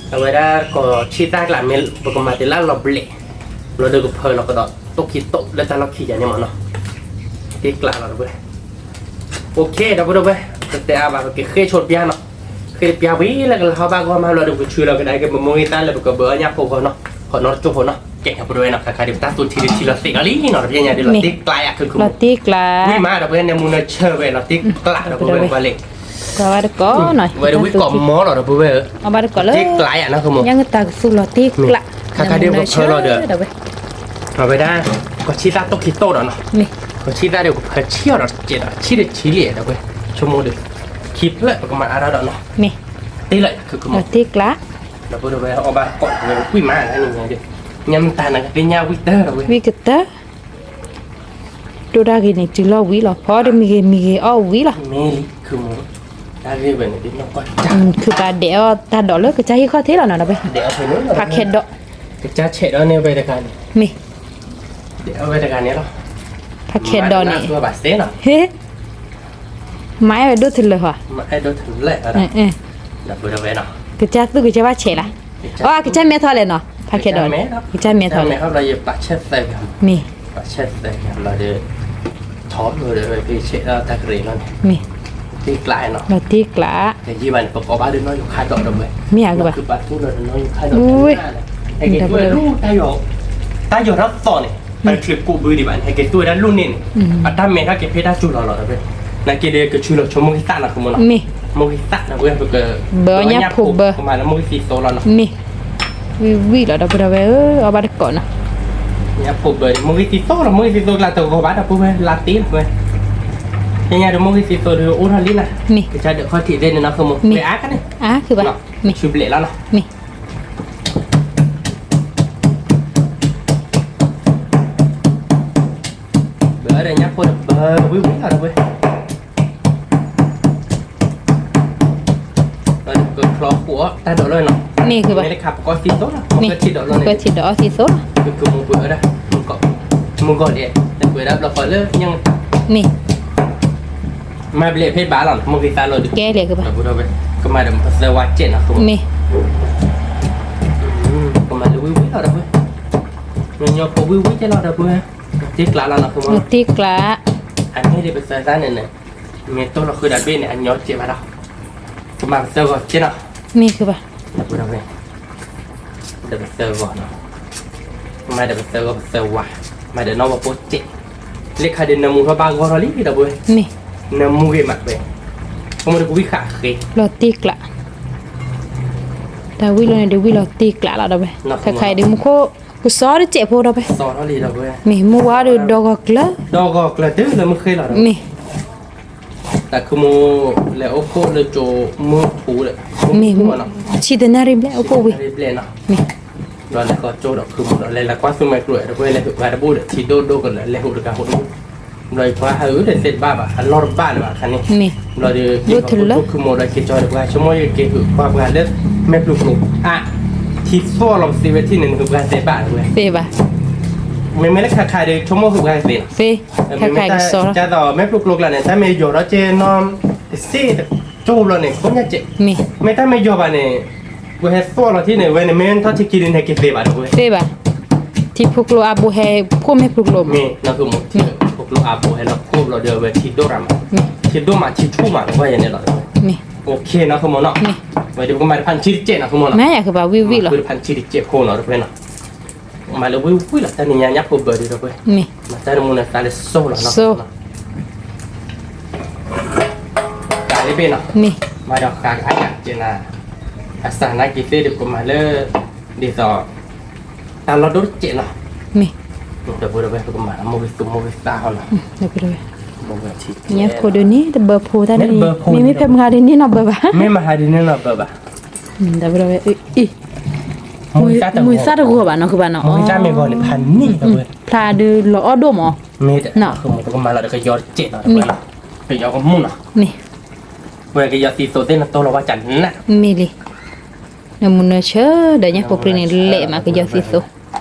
အဝဲဒၣ်ကီးဆံၣ်သၣ်ကျါမ့ၢ် ပကမၤတ့ၢ်လၢလီၤဘျဲး, ဘျီဒီးကဖၢလီၤကဒီး တိၣ်ခံတိၣ်လၢတၢ်လီၢ်ခံယၤန့ၣ်မးနီၤ, တ့ၢ်ကျးလီၤ ဒီပုၢ်ဝဲၢ်, OK ဒီပုၢ်ဝဲၢ်, ပတဲအါဘၣ် ပကဃ့ဆိတပျၢ်နီၤ, ဃ့တပျၢ်ဝံၤလၢကလၤဟီဘၣ်ဂီၢ်မး ဘျီဒီးပကဆှၢလီၤကဒါက့ၤ ပမိၢ်ဂံၢ်သၣ်လၢပကဘၢအီၣ်ညၣ်ဖိဂီၢ်နီၤ, ခီနီတကၠိဖိနီၤ, ကဲ ဒီပုၢ်ဝဲၢ်နီၤ, ခါခါဒုးပတၢ်သူထံဒုးထံလီၤသ့ၣ်လီၤလံနီၤ, တပျၢ်ညါဒုးလီၤတ့ၢ်ကျးယၤ ခုခုမိၢ်, လီၤတ့ၢ်ကျး, ဝံၣ်မး ဒီပုၢ်ဝဲၢ် နၢမူနၢဆၢဝဲ လီၤတ့ၢ်ကျး ဒီပုၢ်ဝဲၢ် ကွၢ်လံ, ဝဲဒၣ်ဝံၣ်ကိးမီၤလီၤ ဒီပုၢ်ဝဲၢ်ဧၢ, အီၣ်ဘၣ်တကိးလၢ တ့ၢ်ကျးယၤ နၢ်ခုမိၢ်, ညၣ်ငတၤကသူလီၤတ့ၢ်ကျး, ခါခါဒုးပဖၢလီၤဒီး အဝဲဒၣ် ကီးဆံၣ်သၣ်တိၣ်ခံတိၣ်ဒီးနီၤ, ကီးဆံၣ်သၣ်ဒုးပဖၢဆံၣ်အီၤဒီးတစဲးဒီး ဆံၣ်တဆံလံ ဒီပုၢ်ဝဲၢ်, ဆိကမိၣ်ဒီး ခံဖျၢၣ်ပကမၤအါထီၣ်ဒီးနီၤ, တ့ၢ်လၢ ခုခုမိၢ်, တ့ၢ်ကျး, ဒီပုၢ်ဝဲၢ် အီၣ်ဘၣ်တကိး ဝံၣ်မး နံၤညါဒုး, ညၣ်မတၤနကသ့ၣ်ညါဝံၣ်တၢၢ် ဒီပုၢ်ဝဲၢ်, ဝံၣ်ကတၢၢ် ဒိၣ်တၢ်ဂ့ၤန့ၣ် တုၤလီၤဝံၤလီၤ ဖီတမံၤဂ့ၤမံၤဂ့ၤအီၣ်ဝံၤလီၤ, မ့ၢ်လံ ခုမိၢ်, တၢ်ဂ့ၢ်ဝဲန့ၣ် ဒ်နီၢ်ကီၢ်တၢ်ဂ့ၢ်ဝဲန့ၣ်ဒ်နီၢ်ကီၢ်တၢ်, ဖးခဲဒီး, ကစၢ်ဆဲးဒီးန့ၢ်ဝဲတဂၤန့ၣ်, မ့ၢ်, ဒဲးအီၣ်ဝဲတဂၤန့ၣ်လီၤ, ဖးခဲဒီးန့ၣ်, ဟ့ မၤအဲၣ်ဝဲဒိၣ်ထလၢၤဟီ, ဒီပုၢ်ဝဲၢ်နီၤ, ကစၢ်သူၣ်ကစၢ်ဘၣ်ဆဲးလၢ, အကစၢ်မဲထီၣ်လဲၣ်နီၤ, ဖးခဲဒီး, ကစၢ်မဲထီၣ်လဲၣ်, မ့ၢ် ဆဲးသဲလီၤဒီး ထီၣ်လီၤဒီး ဖဲဆဲးလီၤတၢ်ကရံၣ်လီၤန့ၣ် မ့ၢ် တ့ကျးနီၤ လီၤတ့ကျး တယံာ်ဘၣ်န့ၣ် ပကိးဘၣ်ဒီးနီၢ်ယိၤခါဒီးဒီးဝဲ မ့ၢ်ဧါကဘၣ် နီၢ်ယိၤခါဒီး ဟဲက့ၤတူၢ်ဝဲဒၣ် တၢ်ယီၤထီၣ်သီၣ်န့ၣ် တချုးကိးဘုဒံးဘၣ်န့ၣ် ဟဲက့ၤတူၢ်ဝဲဒၣ်လိၣ်န့ၣ်န့ၣ် အတၢ်မဲာ်ထီၣ်က့ၤဖဲတၢ်စူၤလီၤလီၤဒီးဝဲ နာ်က့ဒီးကဆူလီၤဆိမိၣ်ဂံၢ်သၣ်နီၤ ကမိၣ်နီၤ မ့ၢ် မိၣ်ဂံၢ်သၣ်ဒီးဝဲ ပက ဘၢညၣ်ဖိဘၢ ကမၤလၢမိၣ်ဂံၢ်သံသိလီၤနီၤ မ့ၢ် ဝံၣ်ဝံၣ်လီၤဒီပုၢ်ဒီဝဲၢ်ဧၢ အီၣ်ဘၣ်တကိးနီၤ ညၣ်ဖိဘၢ မိၣ်ဂံၢ်သံသိလီၤ မိၣ်ဂံၢ်သံသိကျါတဂီၤဘၣ်ဒီပုၢ်ဝဲၢ် လါတ့လီၤဝဲ ညါညါဒီးမိၣ်ဂံၢ်သံသိဒီးအိၣ်ထီၣ်လံနီၤ ကစၢ်ဒၢးခီၣ်ထံးသ့ၣ်န့ၣ်နီၤ ဃိမိၣ် မ့ၢ် ဝဲအါခါန့ၣ် အါ ခုဘၣ် မ့ၢ် ဆူဘျဲးလီၤနီၤ မ့ၢ် ဘၢဒီးညၣ်ဖိဒီးဘၢဝံၣ်ဝံၣ်လီၤဒီပုၢ်ဝဲၢ် ကချီဃိးတၢ်ဒိးလီၤနီၤ မ့ၢ်ခုဘၣ် မ့ၢ်တခါပကီၢ်သံသိလီၤ ပကထံၣ်ဒိးလီၤန့ၣ် ပကထံၣ်ဒိးအီၣ်သံသိလီၤ ကမိၣ်ပှဲၤဝဲဒၣ် မုၢ်ဂီၤလံ တပှဲၤဒၣ်ဘျီဃီလၢညၣ် မ့ၢ် မၤဘျဲးဖဲဘၣ်လီၤ မိၣ်ဂံၢ်သၣ်လီၤဒီး ကဲလံခုဘၣ် ကမၤဒီးပသၢဝါစဲးနီၤ မ့ၢ် ကမၤလၢဝံၣ်ဝံၣ်လီၤဒီပုၢ်ဝဲၢ် ညီဖိဝံၣ်ဝံၣ်ကဲလီၤဒီပုၢ်ဝဲၢ် တ့ကျးလီၤနီၤ တ့ကျး အန့ၣ်ဒ်ပသၢသၣ်န့ၣ်န့ၣ် မ့ၢ်တိၢ်လီၤဃုာ်ဒီးဘ့ၣ်န့ၣ် အညီစဲးဘၣ်ဒီး ကမၤပသၢဂီၤစဲးနီၤ မ့ၢ်ခုဘၣ် ဒီးပသၢဂီၤနီၤ ကမၤဒီးပသၢဂီၤပသၢဝါ မၤဒီးနီၢ်ဝဲဖိစဲး လၢခါဒီးနၢမူထီၣ်ဘၣ်ဂီၢ်ထီၣ်လံဒီပုၢ်ဝဲၢ် မ့ၢ် နၢမူဂ့ၤမးဝဲ ကမိၣ်ဒီးကဝံၣ်ဃာ်ဃ့ လီၤတ့ကျး တၢ်ဝံၣ်လီၤန့ၣ်ဒ်ဝံၣ်လီၤတ့ကျးလီၤဒီပုၢ်ဝဲၢ် တခါအံၤဒ်မူခိၣ် ကစီဒီးစဲးဖိဒီပုၢ်ဝဲၢ် မ့ၢ်မူဝါဒီးဒီဂီၤကျၢၤ ဒီဂီၤကျၢၤတုၤလၢမုၢ်ဃ့လီၤဒီး မ့ၢ် တၢ်ခုမိၣ်လဲၤအိၣ်ဖှိၣ်လၢကၠိမုၢ်ထူဒီး မ့ၢ် ဆံတနၣ်ရံၣ်ဘျဲၣ်အိၣ်ဖှိၣ်ဝံၤ မ့ၢ် ဒီးလဲၤဃီကၠိဒီးခုမိၣ်ဒီး လဲၤလၢကွၢ်သူမွဲကျိၤဒီပုၢ်ဝဲၢ် လဲၤဟုးပှၤတဘိဒီး ထံဒိၣ်ဒိၣ်ကလၢာ် လဲၤဟုးတဂၤဟုးတဘိ ဘျီယပှၤဟးဟုးဒီးသ့တဘၣ်ဘၣ် အလီၢ်တဘၣ်လၢၤဘၣ်ခါန့ၣ် ဘျီဒီး ဒိၣ်ထူလၢ ခုမိၣ်ဒီးက့ၤကၠီဒီးပှၤ ဆိကမိၣ်ယက့ၤဟုးကွၢ်ပှၤလၢ မဲာ်ပျူၤကျိၤ အါ ထံသွီၣ်လီၤပသ့ဝဲထံၣ်န့ၣ် နဟုးပှၤသ့ဘၣ်ဝဲ သ့ဘၣ် မ့မ့ၢ်လၢခါခါဒီး ဆိကမိၣ်ဟုးပှၤသ့နီၤ သ့ ခါခါကစီဒီး ဒ်သိးမဲာ်ပျူၤကျိၤကျါန့ၣ် တၢ်မ့ၢ်ယီၤထီၣ်ကဲနီၤ တစ့ၢ်တကၠိဘျီန့ၣ် ခိၣ်ညါစဲး မ့ၢ် မ့ၢ်တၢ်မ့ၢ်ယီၤဘၣ်န့ၣ် ပှၤဟဲသွီၣ်လီၤထံၣ်န့ၣ် ဝဲန့ၣ်မ့ၢ်ထီၣ်ထံခံဒုန့ၣ် က့ၤသ့ဘၣ်ဒီပုၢ်ဝဲၢ် သ့ဘၣ် ထံဖိကျိအါဘိဟဲဖှိၣ်မဲာ်ပျူၤကျိၤ မ့ၢ်နီၤ ခုမိၣ် ထံဖိကျိအါဘိဟဲလီၤဖှိၣ်ဘျီဒီး အဝဲထံဒိၣ်ရၤမး ထံဒိၣ်မးထံဆူၣ်မး ပှၤယဲန့ၣ်လီၤ မ့ၢ် အိၣ်ခ့နီၤ ခုမိၣ်နီၤ မ့ၢ် ဝဲဒီးပကမၤတဖၣ်န့ၣ်ထံတစဲးနီၤ ခုမိၣ်နီၤ မ့ၢ်ယၤကဘၣ်ဝံၣ်ဝံၣ်လီၤ မၤတဖၣ်န့ၣ်ထံတစဲးဖိနီၤ ဒီပုၢ်ဝဲၢ်နီၤ မၤလၢဝံၣ်ဝံၣ်လီၤ တၢ်နံၤညါညၣ်ဖိဘၢဒီး ဒီပုၢ်ဝဲၢ် မ့ၢ် မၤတၢ်တမူနသးလၢစိၢ်လီၤနီၤ စိၢ် ကးလံဘ့ၣ်နီၤ မ့ၢ် မၤဒီးဃာ်ကအါကစဲးနၤ အစၢ်နာ်က့ၤသ့ၣ်ဒီးပကမၤလၢ ဒ်သိး တၢ်လီၢ်ဒိၣ်တစဲးနီၤ မ့ၢ် ဒီပုၢ်ဝဲၢ် ပကမၤလၢမိၢ်ဂ့ၤသူမိၢ်ဂ့ၤသးဟီနီၤ ညၣ်ဖိဒုန့ၣ် တဘၢဖိတၢ်န့ၣ် မ့မ့ၢ်ဖဲမဟါဒုန့ၣ်နီၤဘၢဘၣ် မ့ၢ်မဟါဒုန့ၣ်နီၤဘၢဘၣ် ဒီပုၢ်ဝဲၢ် မုၢ်သၣ်တဂီၤဘၣ်နီၤ ကဘၣ်နီၤ မုၢ်သၣ်မ့ၢ်ဂီၤန့ၣ် ဖးန့ၢ်ဒီပုၢ်ဝဲၢ် ဖျါဒုလီၤအီၣ်ဒိၣ်မး မ့ၢ် ပကမၤလီၤဒီးကယီတစဲးနီၤ ဒီပုၢ်ဝဲၢ်နီၤ ကယီကမူၣ်နီၤ မ့ၢ် ပှၤကယီသံသိသ့ၣ်နတိၢ်လီၤဘၣ်ကနၣ် မ့ၢ်လံ နမုၢ်နၢဆၢဒီးညၣ်ဖိပြံန့ၣ် လဲၤမးကယီသံသိ မၤဒီး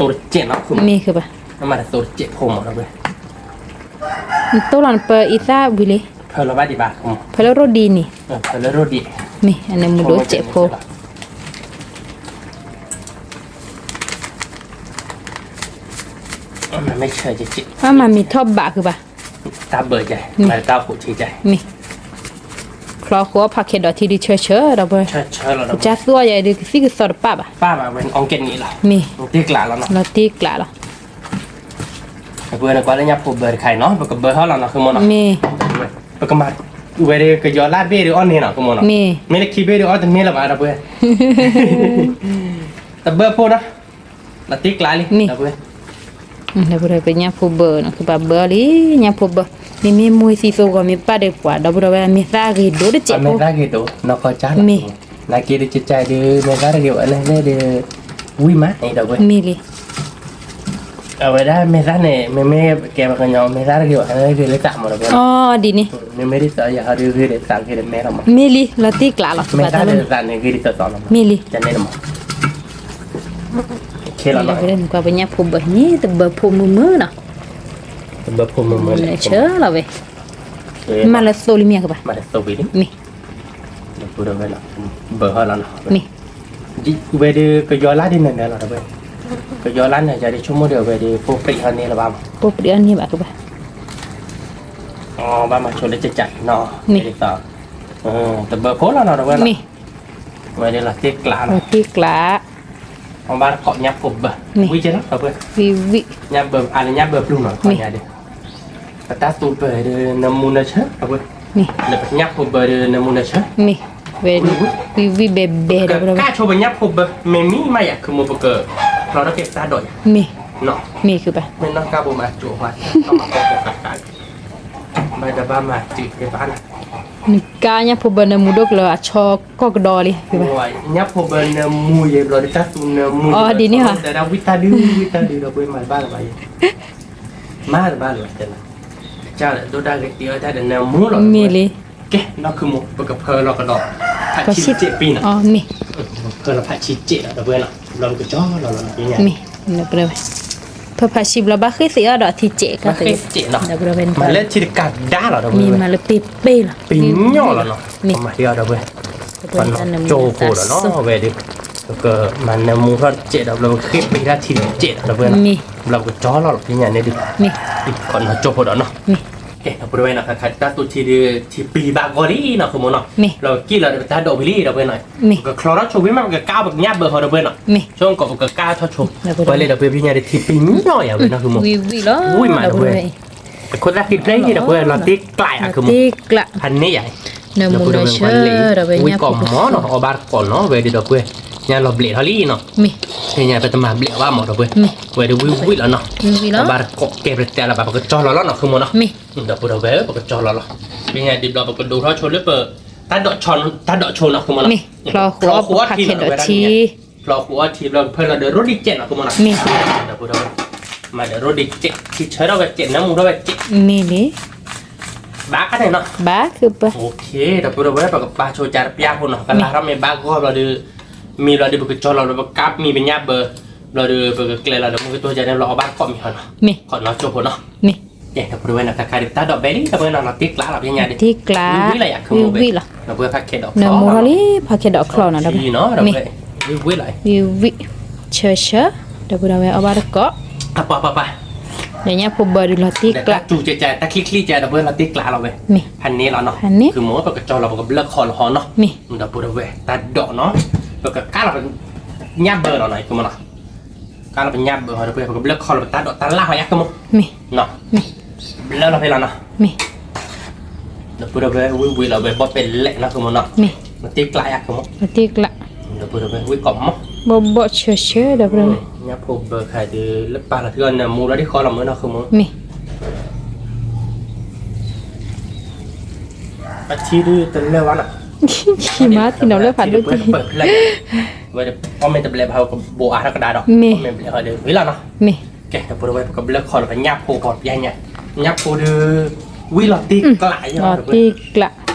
သိတစဲးနီၤ မ့ၢ်ခုဘၣ် မၤဒီးသိတစဲးဖိမး ဒီပုၢ်ဝဲၢ် နတိၢ်လီၤနပၢအံသၣ်ဝံၤလံ ဖၢလီၤဘၣ်ဒံးဘၣ် ဖၢလၢရိၣ်ဒံးန့ၣ် ဖၢလၢရိၣ်ဒံး မ့ၢ် အန့ၣ်မုၢ်ဒိၣ်စဲးဖိ မ့ၢ်ဆၢက့ၤက့ၤ အမၤမ့ၢ်ထီၣ်ဘးခုဘၣ် တၢ်ဘၢကဲ မ့ၢ်တၢ်အိၣ်ဖှိၣ်ထံကဲ မ့ၢ် ချီဃိဖးခဲဒီးထံဒုဆၢဆၢဒီပုၢ်ဝဲၢ် ဆၢဆၢလီၤ ကစၢ်သူအီၤယၤဒုကသံၣ်ကသီတပၢ်ဘၣ် ပၢ်ဘၣ်ဝဲ အီကဲန့ၣ်လီၤ မ့ၢ် တ့ကျးလီၤနီၤ လီၤတ့ကျးလီၤ ဒီပုၢ်ဝဲၢ်နကွၢ်လၢညၣ်ဖိဘၢတခါအံၤနီၤ ပကဘၢဟီၣ်လီၤနီၤ ခုမိၣ်နီၤ မ့ၢ် ပကမၤ ဝဲဒုကယီလၢဘ့ၣ်ဒုအီၣ်န့ၢ်နီၤ ခုမိၣ်နီၤ မ့ၢ် မ့ၢ်လၢခံဘ့ၣ်ဒုအီၣ်တန့ၢ်လၢၤဘၣ် ဒီပုၢ်ဝဲၢ် တဘၢဖိနီၤ လီၤတ့ကျးလံ မ့ၢ် ဒီပုၢ်ဝဲၢ် ဒီပုၢ်ဝဲၢ် ပညၣ်ဖိဘၢနီၤ ကဘၣ်ဘၢအီၤလံ ညၣ်ဖိဘၢ မ့မ့ၢ်မိၢ်သံသိဂီၤမ့ၢ်ပၢ်ဒီးပှၤ ဒီပုၢ်ဝဲၢ် မဲာ်သၣ်ဂ့ၤဒိၣ်တစဲးဖိ မဲာ်သၣ်ဂ့ၤဒိၣ် နီၢ်ကီၢ်ကၢ်လီၤ မ့ၢ် နာ်က့ဒုကကၢ်ဒု မဲာ်သၣ်တဂ့ၤဝဲလၢလဲၣ်ဒု ဝံၣ်မးန့ၣ် ဒီပုၢ်ဝဲၢ် မ့ၢ်လံ အဝဲဒၣ်မဲာ်သၣ်န့ၣ် မ့မ့ၢ်ကဲပှၤကညီ မဲာ်သၣ်တဂ့ၤဝဲလၢဂ့ၤလၢသးမး ဒီပုၢ်ဝဲၢ် အီ ဒ်န့ၣ် မ့မ့ၢ်ဒ်သိးယၤဟီဒုဂ့ၤဒီးသးဂ့ၤဒီးမဲထီၣ်မး မ့ၢ်လံ လီၤတ့ကျးလီၤ မဲာ်သၣ်ဒီးသးန့ၣ်ဂ့ၤဒ်သိးသိးလီၤ မ့ၢ်လံ ခဲလီၤလီၤ နကွၢ်ပညၣ်ဖိဘၢန့ၣ် တဘၢဖိမုာ်မုာ်နီၤ တဘၢဖိမုာ်မုာ်လဲၣ် ဆၢလီၤဝဲ မၤလၢသိလံမ့ၢ်ကဘၣ် မ့ၢ် ဘၢဟီၣ်လီၤနီၤ မ့ၢ် ဝဲဒုကယီလၢဒ်နၤနၤလီၤ ဒီပုၢ်ဝဲၢ် ကယီၤလၢန့ၣ် ယၤဒ်ဆိကမိၣ်ဒီးအဝဲဒ် ပိၢ်ပြံးအီၤန့ၢ်လၢၤဘၣ်မး, ပိၢ်ပြံးအီၤန့ၢ်ဘၣ်ကဘၣ်, အဘၣ်မၤဆိလၢကကးအံၤနီၤ, တဘၢဖိလီၤနီၤတဝဲလီၤ, ဝဲဒ်လီၤတ့ကျးလီၤ, တ့ကျး, အဘၣ်တကိးညၣ်ဖိဘၢ, ဝံၣ်ကဲလီၤတဝဲ, ဝံၣ်ဝံၣ်, ညၣ်ဘၢ အါလၢညၣ်ဘၢပျုၢ်နီၤ, ညၣ်ဒ် ပတၢ်သူဘၢဒီးနၢမူနၢဆၢ, လၢပညၣ်ဖိဘၢဒီးနၢမူနၢဆၢ, မ့ၢ်, ဝံၣ်ဝံၣ်ဘဲဘဲဒီး ပကကၢဆိပညၣ်ဖိဘၢ, မ့မ့ၢ်မးယၤ ခမူပကဖျီထီၣ်က့ၤတၢ်ဒိးယၤ, မ့ၢ်, မ့ၢ်ကဘၣ်, မ့ၢ်နီၢ်ကါဘိမၤကၠိၣ်ဝဲ, ဘၣ်တဘၣ်မၤတုၤကဘၣ်နီၤ, နကါညၣ်ဖိဘၢနၢမူဒိၣ်ကလၢအဆီကီၢ်ကဒီးလံ, ညၣ်ဖိဘၢနၢမူယဲဘျီဒ်တၢ်သူနၢမူယဲ, ဒ်န့ၣ်ဟီ, ဝံၣ်တၢ်ဒု ဝံၣ်တၢ်ဒုဒီးပဝဲမၤတဘၣ်လၢၤဘၣ်ယဲ မၤတဘၣ်လၢၤဘၣ်တဲလီၤ, ကစၢ်လၢဒိၣ်တၢ်ဂ့ၤတ့အီၣ်တၢ်ဒီးနၢမူလီၤ, မ့ၢ်လံ, ကဲနီၢ်ခမူ ပကဖၢလီၤကဒီး, ဖးဆံစဲးပံနီၤ, မ့ၢ်, ဖၢလီၤဖးဆံစဲးလီၤ ဒီပုၢ်ဝဲၢ်နီၤ, ဘျီပကကၠီလီၤလီၤ, မ့ၢ်, ဖၢဖးဆံဘျီဘၣ်ဃ့ၢ်သ့ၣ်အီၤဒီးအထံစဲးကသ့ၣ်, မ့ၢ်လၢထံတကးဒါလီၤ ဒီပုၢ်ဝဲၢ်, မ့ၢ်မၤလၢပ့ပ့လီၤ, ပ့ညီလီၤနီၤ, မ့ၢ်, မၤဟ့အီၤဒီပုၢ်ဝဲၢ်, ပနီၢ်ကၠိဖိဒီးနီၤ ဝဲဒၣ် ပကမၤနၢမူထီၣ်တစဲးဒီး ဘျီပဃ့ၢ်ပ့ၤတၢ်ထံတစဲးဒီး ဒီပုၢ်ဝဲၢ်နီၤ, ဘျီပကကၠီလီၤလီၤ ပညါန့ၣ်ဒုး, ပနီၢ်ကၠိဖိဒီးနီၤ, ကဲ ဒီပုၢ်ဝဲၢ်နီၤ ခါခါတၢ်သူထံဒုး ထံပံၤဘၣ်ဂီၢ်လံနီၤ ဃိမိၢ်နီၤ, ဘျီပက့ၢ်လီၤဒီးပတၢ်ဒိးဖဲလံ ဒီပုၢ်ဝဲၢ်နီၤ, ပကချီထီၣ်ဆိဝံၤမး ပကကါပညၣ်ဘၢဃီ ဒီပုၢ်ဝဲၢ်နီၤ, ဆိကီးပကကါထီၣ်ဆိ, ပှၤလၢဒီပုၢ်ဝဲၢ်ပညါဒုး ထံပံၤညီယၤဝဲနီၤ ဃိမိၢ်, ဝံၣ်လီၤ ဝံၣ်မး ဒီပုၢ်ဝဲၢ် အခိၣ်သၣ်ဃံတြဲအံၤ ဒီပုၢ်ဝဲၢ် လီၤတ့ကျးယၤ ဃိမိၢ်, ဖးန့ၢ်ယၤ နၢမူနၢဆၢ ဒီပုၢ်ဝဲၢ်ဝံၣ်ကိးမီၤနီၤ အီၣ်ဘၣ်တကိးနီၤ ဝဲဒုးဒီပုၢ်ဝဲၢ် ညါလီၤဘျဲးထီၣ်လံနီၤ, မ့ၢ်ညါပတမၤဘျဲးအီၤဘၣ်မီၤ ဒီပုၢ်ဝဲၢ်, ဝဲဒုးဝံၣ်ဝံၣ်လီၤနီၤ, အီၣ်ဘၣ်တကိးကဲပတဲလီၤဘၣ် ပကကၠီလီၤလီၤနီၤ ဃိမိၢ်နီၤ, ဒီပုၢ်ဝဲၢ် ပကကၠီလီၤလီၤ, ဖဲညါဒုးဘျီပကဒိးထီၣ်ဆိလၢပ တၢ်ဒိးဆိနီၤ ဃိမိၢ်နီၤ, ဖျီဃိအီၣ်ထံလီၤ ဖျီဃိအီၣ်ထံဘျီ ပဖၢလီၤဒီးရိဒံကဲးနီၤ ဃိမိၢ်နီၤ, ဒီပုၢ်ဝဲၢ် မၤဒီးရိဒံကဲး ထံဆၢထီၣ်ဝဲကဲး နၢမူထီၣ်ဝဲကဲး, မ့ၢ်လံ ဘၣ်ခါန့ၣ်နီၤ, ဘၣ် ဒီပုၢ်ဝဲၢ် ပကပာ်ဆိကၢ်တပျၢ် ဃိမိၢ်နီၤ ကလၤထီၣ်မ့ၢ်ဘၣ်ဂီၢ်ဘျီဒုး, မ့ၢ်ဘျီဒုး ပကကၠီလီၤ ပကါမံၤပညၣ်ဘၢ, ဘျီဒုး ပကကျဲလီၤဒီး မုၢ်ကတိၢ်ကန့ၣ်ဘျီ အီၣ်ဘၣ်တကိးမံၤဟီနီၤ, ခိၣ်နီၢ်ကၠိဖိနီၤ, ကဲ ဒီပုၢ်ဝဲၢ်နီၤ ခါခါဒုး တၢ်ဒိးဘဲလံ ဒီပုၢ်ဝဲၢ်နီၤ လီၤတ့ကျးလီၤ ဖဲညါဒုး, တ့ကျး, ဝံၣ်လီၤယၤ ဝံၣ်ဝံၣ်လီၤ, ဒီပုၢ်ဝဲၢ် ဖးခဲဒီးဖျီနီၤ နၢမူထီၣ်လံ ဖးခဲဒီးဖျီနီၤ ဒီပုၢ်ဝဲၢ်, ဝံၣ်ဝံၣ်လီၤ, ဝံၣ်ဝံၣ်, ဆၢဆၢ, ဒီပုၢ်ဝဲၢ် အီၣ်ဘၣ်တကိး, အပၢ်ပၢ်ပၢ်, ဒီးညၣ်ဖိဘၢဒုးလီၤတ့ကျး, တၢ်တူၢ်ကဲကဲ တၢ်ချံချံကဲ ဒီပုၢ်ဝဲၢ် လီၤတ့ကျးလီၤဝဲ, ဖးန့ၢ်လီၤနီၤ, ဖးန့ၢ်, ဃိမိၢ် ပကကၠီလီၤ ပကဘျၢၣ်ခီလီၤဟီနီၤ, ဒီပုၢ်ဝဲၢ် တၢ်ဒိးနီၤ, ပကကါလီၤ ညၣ်ဘၢလီၤနီၤ ဃိမိၢ်နီၤ ကါလီၤပညၣ်ဘၢဟီ ဒီပုၢ်ဝဲၢ် ပကဘျၢၣ်ခီလီၤ ပတၢ်ဒိးတၢ်လၢ်ဟီယၤ ဃိမိၢ်, ဘျၢၣ်လီၤဖဲလီၤနီၤ, ဒီပုၢ်ဝဲၢ် ဝံၣ်ဝံၣ်လီၤဝဲ ဘီၣ်ပဲလဲးနီၤ ဃိမိၢ်နီၤ, လီၤတ့ကျးယၤ ဃိမိၢ်, လီၤတ့ကျး, ဒီပုၢ်ဝဲၢ် ဝံၣ်ကိးမီၤ, ဘီၣ်ဘီၣ်ဆၢဆၢ ဒီပုၢ်ဝဲၢ်, ညၣ်ဖိဘၢခါဒုး လၢပၢ်လီၤထံအီၤ နၢမူလီၤဒ်ဃီလီၤမုၢ်နီၤ ဃိမိၢ်, ပထံဒုးတလၢဝဲနီၤ, မၤထံနီၤလၢဖးဒိၣ်က့ၤ, ဝဲအီၣ်မ့ၢ်တဘျဲးဘၣ် ကဘိးအါထီၣ်ကဒါဒီး, အီၣ်မ့ၢ်ဘျဲးဟီဒုး ဝံၣ်လီၤနီၤ, ကဲ ဒီပုၢ်ဝဲၢ် ပကဘျၢၣ်ခီလီၤ ပညၣ်ဖိပီၤပျဲညါ, ညၣ်ဖိဒုး ဝံၣ်လီၤတ့ကျးယၤ လီၤတ့ကျး,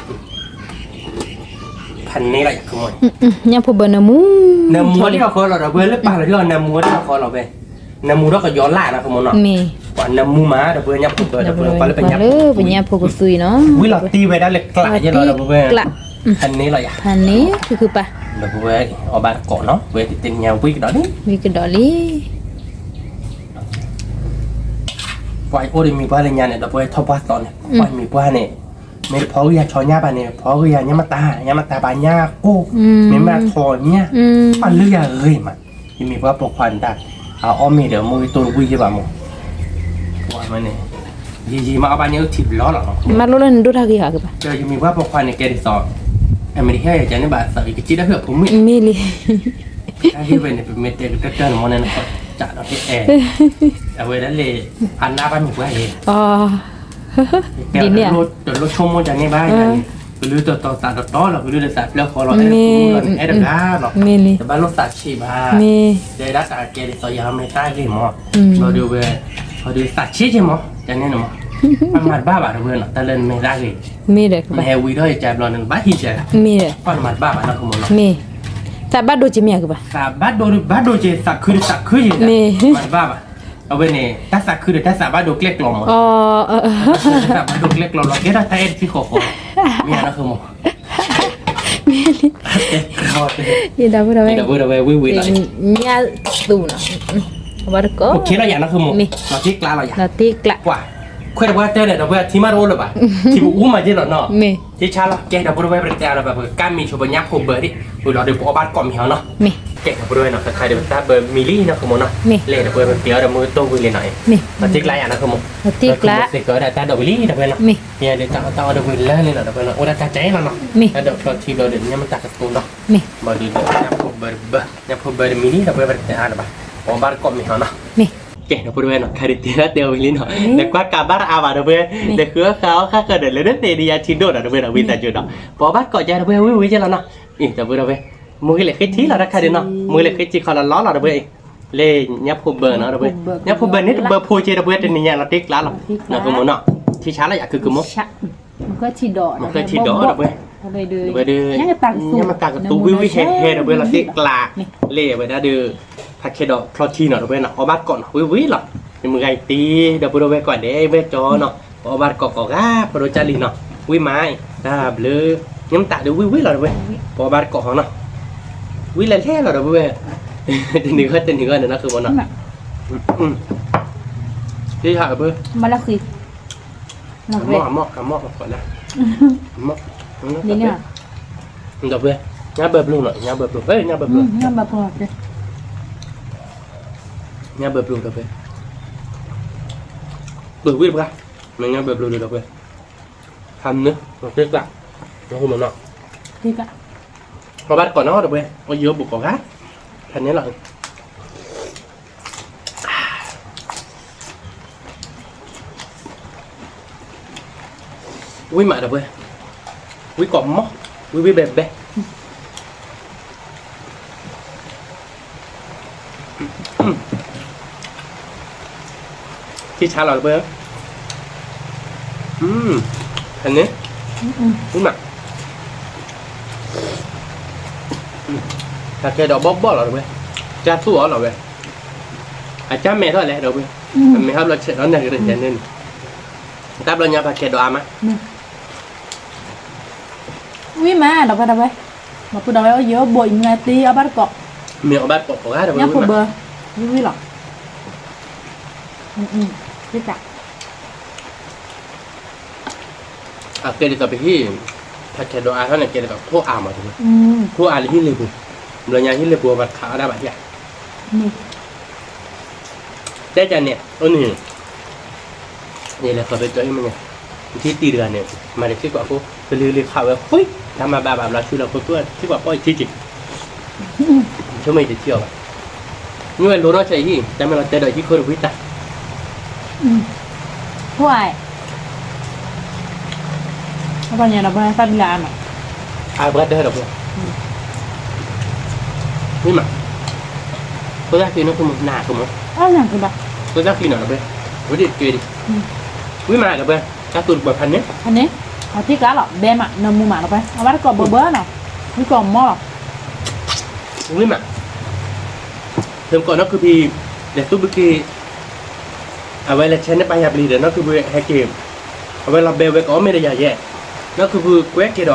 ဖးန့ၢ်လီၤယၤ ညၣ်ဖိဘၢနၢမူ, နၢမူဒ်ဃီလီၤ ဒီပုၢ်ဝဲၢ် လၢပၢ်လီၤထံအီၤ နၢမူဒ်ဃီလီၤဝဲ, နၢမူထီၣ်ကယီၤလၢ်နီၤ ဃိမိၢ်နီၤ, ပှၤနၢမူမး ဒီပုၢ်ဝဲၢ် ညၣ်ဖိဘၢ ဒီပုၢ်ဝဲၢ် ပှၤလၢပညၣ်ဖိကသွံနီၤ, ဝံၣ်လီၤတ့ဝဲဒၣ်လၢကျးယဲလီၤ ဒီပုၢ်ဝဲၢ်, ဖးန့ၢ်လီၤယၤ, ဖးန့ၢ် ဖုဖုပၢ်, ဒီပုၢ်ဝဲၢ် အီၣ်ဘၣ်တကိးနီၤ ဝဲတသ့ၣ်ညါဝံၣ်ကဒီးလံ, ဝံၣ်ကဒီးလံ ပှၤအိၣ်ဒီးမံၤပှၢ်လၢညါန့ၣ် ဒီပုၢ်ဝဲၢ်ထီၣ်ပှၢ်သီန့ၣ် ပှၤမံၤပှၢ်န့ၣ် မ့ၢ်တဖီဂ့ၢ်ယၤဆီညၣ်ဘၣ်န့ၣ် ဖီဂ့ၢ်ယၤညၣ်မတၤ ညၣ်မတၤဘၣ်ညၣ်ကိၢ်, မ့ၢ်မ့ၢ်ထီညၣ်, ပှၤလုၢ်ယၤဂ့ၤမး, ယမံၤပှၢ်ပိာ်ခွါန့ၣ်တၢ်, အအီၣ်မ့ၤဒီးမ့ၢ်ဂ့ၤတိၢ်တဝံၣ်ယဲၢ်ဘၣ်မး, ပှၤမ့ၢ်န့ၣ်, ယံာ်ယံာ်မးအီၣ်ဘၣ်ညၣ်အိၣ်ထံဘျီလီၤနီၤ, မ့ၢ်လိၣ်လၢနဒိၣ်တၢ်ဂ့ၤဟီကဘၣ်, ယမံၤပှၢ်ပိာ်ခွါန့ၣ် ကဲဒ်သိး အမ့ၢ်တဟဲယၤန့ၣ်ဘၣ်သး ယကစံၣ်တၢ်ဖုအဖိမုၣ်, မ့ၢ်လံ တၢ်ဂ့ၢ်ဝဲန့ၣ် ပမ့ၢ်တဲကတၢၢ်တၢၢ်န့ၣ်မ့ၢ်န့ၣ် နကစးဒီးကအဲၣ်, အဝဲဒၣ်လၢ အနၢ်ဘၣ်မံၤပှၢ်ဂ့ၤ, ဒ်န့ၣ်ဧါ, တလိၣ်ဆိကမိၣ်တၢ်န့ၣ်ဘၣ်ယၤန့ၣ်, ကလုၢ်တတီၤသးတတီၤလီၤ ကလုၢ်ဒီးသးဖျၢၣ်ဃီလီၤ အဲၣ်တမူလီၤန့ၣ် အဲၣ်တဂၤလီၤ, မ့ၢ်လံ, တဘၣ်လိၣ်သးဆံးဘၣ်, မ့ၢ်, တဲဒၣ်တၢ်ကဲဒ်သိးယၤမ့ၢ်တၢ်ဂ့ၤမး, ဘျီဒုးဝဲ, ဘျီဒုးသးဆံးက့ၤမး, တၢ်န့ၣ်န့ၣ်မး, ဘၣ်မၤတဘၣ်ဘၣ်တဝဲနီၤ တၢ်လၢနမ့ၢ်တၢ်ဂ့ၤ, မ့ၢ်ဒီး နဟဲဝံထီၣ်ယကၢဘျီန့ၣ် နဘၣ်ဟံးကၢ, မ့ၢ်ဒီး ပှၤနမၤတဘၣ်ဘၣ်နီၤ မ့ၢ်, သးဘၣ်ဒိက့ၤမ့ၢ်ဧါကဘၣ်, သးဘၣ်ဒိဘၣ်ဒိက့ၤ သးခုဒီးသးခုက့ၤ, မ့ၢ်, မၤတဘၣ်ဘၣ်, အဝဲန့ၣ် တၢ်သးခုဒီးတၢ်သးဘၣ်ဒိကျဲၣ်ကျီမး, သးဘၣ်ဒိကျဲၣ်ကျီလီၤ ကဲထီၣ်တၢ်အဲၣ်တသံဃီဃီ, မ့ၢ်ဧါနီၤ မ့ၢ်လံ, ဒီပုၢ်ဒီဝဲၢ်, ဒီပုၢ်ဒီဝဲၢ် ဝံၣ်ဝံၣ်လီၤ, ညၣ်သူနီၤ အိၣ်ခ့လီၤယၤနီၢ်ဃုမိၢ်, လီၤတ့ကျးလီၤယၤ, ပှၤ, ခွဲးတပှၢ်တၢၢ်န့ၣ် ဒီပုၢ်ဝဲၢ်ထံမးတအိၣ်လၢၤဘၣ်, ထံပူၤအူမးက့လီၤနီၤ, ထံဆါလီၤ, ကဲ ဒီပုၢ်ဝဲၢ် ပတတဲအါလၢၤဘၣ် ပကကးမံၤဆိပညၣ်ဖိဘၢဒံး, ဝံၤလီၤဒီးပအီၣ်ဘၣ်တကိးမံၤဟီနီၤ, ကဲ ဒီပုၢ်ဝဲၢ်နီၤ ခဲခါဒီးပတၢ်ဘၢမံၤလံနီၢ်ဃုမိၢ်နီၤ, လဲၤ ဒီပုၢ်ဝဲၢ် ပကျဲၤအီၤဒီးမုၢ်ကတိၢ်ဝံၤလံနီၤ, လီၤတ့ကျးယၤနီၢ်ဃုမိၢ်, သ့ၣ်ကျါယၤနီၢ်ဃုမိၢ်, လဲၤဒီးတၢ်အီၣ်တၢ်အီဒီးဝံၤလၢန့ၣ်နီၤ ဒီပုၢ်ဝဲၢ်နီၤ, အိၣ်ဒၣ်တၢ်ကဲလီၤနီၤ, တၢ်ဒိးချီထံဘျီဒီး ညၣ်မတၤကတိၤနီၤ, ဘၣ်ဒီး ညၣ်ဖိဘၢတဘၢ, ညၣ်ဖိဘၢတမံၤလံ ဒီပုၢ်ဝဲၢ် ပတတဲအါလၢၤဘၣ်, ပအီၣ်ဘၣ်တကိးမံၤဟီနီၤ ကဲ ဒီပုၢ်ဝဲၢ်နီၤ ခါဒံးတဲဒၣ်တဲဝံၤလံနီၤ, လဲၤကွၢ်ကးဘၣ်တအါဘၣ် ဒီပုၢ်ဝဲၢ်, လဲၤဃုအီၣ်ဃုအီၣ်ဃၣ်ဃၢၤဒီး လဲၤဒၢသ့ဒံးယၤထံဒိၣ်နီၤ ဒီပုၢ်ဝဲၢ်နီၤ, ဝံသးစူၤဒီး ပအီၣ်ဘၣ်တကိးကဲ ဒီပုၢ်ဝဲၢ် ဝံၣ်ဝံၣ်ကဲလီၤနီၤ, အံၤ ဒီပုၢ်ဝဲၢ်, မ့ၢ်ဂ့ၤလဲၤဃ့ထံလီၤတၢ်ခါဒံးနီၤ, မ့ၢ်ဂ့ၤလဲၤဃ့ထံခီလီၤလီၤလီၤ ဒီပုၢ်ဝဲၢ်အံၤ, လၢညၣ်ဖိဘၢနီၤ ဒီပုၢ်ဝဲၢ်, ညၣ်ဖိဘၢန့ၣ်တဘၢဖိကဲ ဒီပုၢ်ဝဲၢ် တနံၤညါလီၤတ့ကျးလီၤ, နီၢ်ဃုမိၢ်နီၤ, ထံဆါလီၤယၤ ခုခုမိၢ် မ့ၢ်ဃဲထံဒီး ဒီပုၢ်ဝဲၢ်, ဒီး ညၣ်မတၤကတိၤဝံၣ်ဝံၣ်ဟဲဟဲ ဒီပုၢ်ဝဲၢ် လီၤတ့ကျး, လၢအဝဲဒၣ်ဒီး ဖးခဲဒီးချီထံနီၤ ဒီပုၢ်ဝဲၢ်နီၤ, အီၣ်ဘၣ်တကိးနီၤ ဝံၣ်ဝံၣ်လီၤ, ယမုၢ်ဂၤအံၤတ့ ဒီပုၢ်ဝဲၢ် ကိးဒဲးဝဲကၠီနီၤ, ပအီၣ်ဘၣ်တကိးကိးဂၤ ဖိဒိၣ်ကၢ်လံနီၤ, ဝံၣ်မးအံၤ တၢ်ဘျုး, ညၣ်မတၤဒီးဝံၣ်ဝံၣ်လီၤ ဒီပုၢ်ဝဲၢ်, ပအီၣ်ဘၣ်တကိးဃီနီၤ, ဝံၣ်လဲၤလဲၤလီၤ ဒီပုၢ်ဝဲၢ်, တနံၤဂီၢ်တနံၤဂီၢ်န့ၣ် နီၢ်ဃုမိၢ်နီၤ, သ့ၣ်ဟး ဒီပုၢ်ဝဲၢ် အမီၢ် အမီၢ် အမီၢ် အမီၢ်, ဒီပုၢ်ဝဲၢ်, ညၣ်ဘၢဘျိနီၤ ညၣ်ဘၢဘျိ, ညၣ်ဘၢဘျိ, ညၣ်ဘၢဘျိ ဒီပုၢ်ဝဲၢ်, ဘၢဝံၣ်တပှၢ်, မ့ၢ်ညၣ်ဘၢဘျိဒီး ဒီပုၢ်ဝဲၢ်, ဖးမနုၤ သ့ၣ်ကျး, နီၢ်ဃုမိၢ်နီၤ, အီၣ်ဘၣ်တကိးနီၤ ဒီပုၢ်ဝဲၢ်, အီၣ်ယိာ်ဘိးကိးဂၤ, ဖးန့ၣ်လီၤ ဝံၣ်မး ဒီပုၢ်ဝဲၢ်, ဝံၣ်ကိးမီၢ်, ဝံၣ်ဝံၣ်ဘဲဘဲ, ထံဆါလီၤ ဒီပုၢ်ဝဲၢ်, ဖဲန့ၣ်, ဝံၣ်မး, ဖးခဲဒီးဘီၣ်ဘီၣ်လီၤ ဒီပုၢ်ဝဲၢ်, ကၢ်သူၣ်အီၤလီၤဝဲ, အကၢ်မဲာ်ထီၣ်လဲၣ် ဒီပုၢ်ဝဲၢ်, အမဲာ်ဟီဘျီဆဲးဒီးန့ၣ်ကန့ၣ်န့ၣ်, တၢ်ဘျီညါဖးခဲဒီးအါမး ဝံၣ်မး ဒီပုၢ်ဝဲၢ်, ဒီပုၢ်ဒီဝဲၢ် အိၣ်ယိာ်ဘိးအံၤ မ့ၢ်တ့အီၣ်ဘၣ်တကိး, မ့ၢ်အီၣ်ဘၣ်တကိးကိးဂၤ ဒီပုၢ်ဝဲၢ်, ညၣ်ဖိဘၢ, ဝံၣ်ဝံၣ်လီၤ, သ့ၣ်ကျး, အကဲဒ်သိးပဟံၣ်, ဖးခဲဒီးအါထီၣ်န့ၣ် ကဲဒ်သိးထိၣ်အါမး ဒီပုၢ်ဝဲၢ်, ထိၣ်အါလၢဟံၣ်လ့ပူၤ, ဘျီညါဟံၣ်လ့ပူၤ ပှၤခးအီၣ်ဒၣ်ဘၣ်ယါ တဲကန့ၣ် အိၣ်န့ၣ်, ယလဲၤဃီၤဖဲကၠီအံၤမ့ၢ်န့ၣ်, ယထံၣ်တံၤတဂၤန့ၣ် မၤတထံၣ်ကွၢ်ဖိ, ကလံၤလံၤခးဝဲဃု, တၢ်မၤဘၣ်ဘၣ်ဘျီဆူလီၤ ဖိသူၣ်ထံၣ်ကွၢ်ပီၢ်ယထံၣ်က့ၤ, ဆိမိၣ်ယတထံၣ်အီၤဘၣ်, မ့ၢ်ဝဲလိထီၣ်ဆဲးအံၤ တၢ်မ့ၢ်လီၤတဲဒီးဟံၣ်ခိၣ်တဝံၣ်တၢ် ထိၣ်အါ, အပှၤညါဒီးပှၤသၣ်ဘံလၤအါမး, အပှၤတၢၢ်ဒီးပှၤ, ဝံၣ်မး, ဖိသၣ်ဃံနီၢ်ခိမူ နၤခိမူ, ဖိသၣ်ဃံနီၤဒီးပှၤ, ဝဲဒ်တကဲဒံး, ဝံၣ်မးဒီးပှၤ, တၢ်သူတပှၤဖးန့ၣ်, ဖးန့ၣ်, အထံကျါလီၤ ဘဲမး နမူမးဒီးပှၤ အဝဲတကိးဘၢဘၢနီၤ, ဝံၣ်ကိးမီၢ်လီၤ, ဝံၣ်မး ဖဲမ့ၢ်ကီးနီၢ်ခုဖံး, လဲၤသူဘုက့ၤ, အဝဲလဲၤဆဲးန့ၢ်ပၢ်ယၤပျံၤဒီး နီၢ်ခုဖံးဟဲက့ၤ, အဝဲလီၤဘဲဝဲကအီၣ်မ့ၢ်ဒီးယၤယဲ, နီၢ်ခုဖံးကွဲက့ၤဒီးဒီး,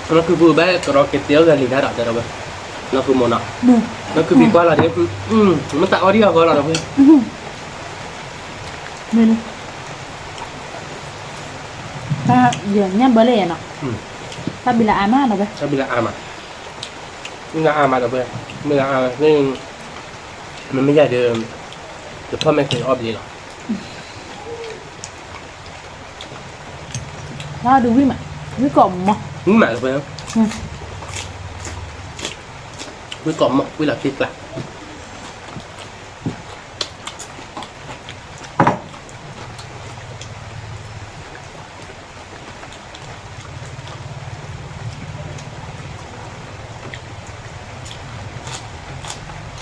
နီၢ်ခုဖံးဘၣ်ကရီက့ၤတဲအီၣ်ဂၤလံၤတၢ်ဒီးတဲဒီးဝဲ, နီၢ်ခုမိၢ်နီၤ, နီၢ်ခုဖံးကွၢ်လီၤဒီး, မ့ၢ်သးအီၣ်ဒံးအဂီၢ်လီၤဒီးဝဲ တၢ်ယညၣ်ဘၢလၢယဲနီၤ, တၢ်ဘံလၤအါမးဒီးဝဲ, တၢ်ဘံလၤအါမး, ဘံလၤအါမးဒီးဝဲ, ဘံလၤအါ, မ့မ့ၢ်ယၤဒီး, ယဖီၣ်မ့ၢ်က့ၤအီၣ်ဘျ့လီၤ, လီၤဒုးဝံၣ်မး, ဝံၣ်ကိးမီၢ်, ဝံၣ်မးဒီးဝဲ, ဝံၣ်ကိးမီၢ် ဝံၣ်လီၤက့ၤကျါ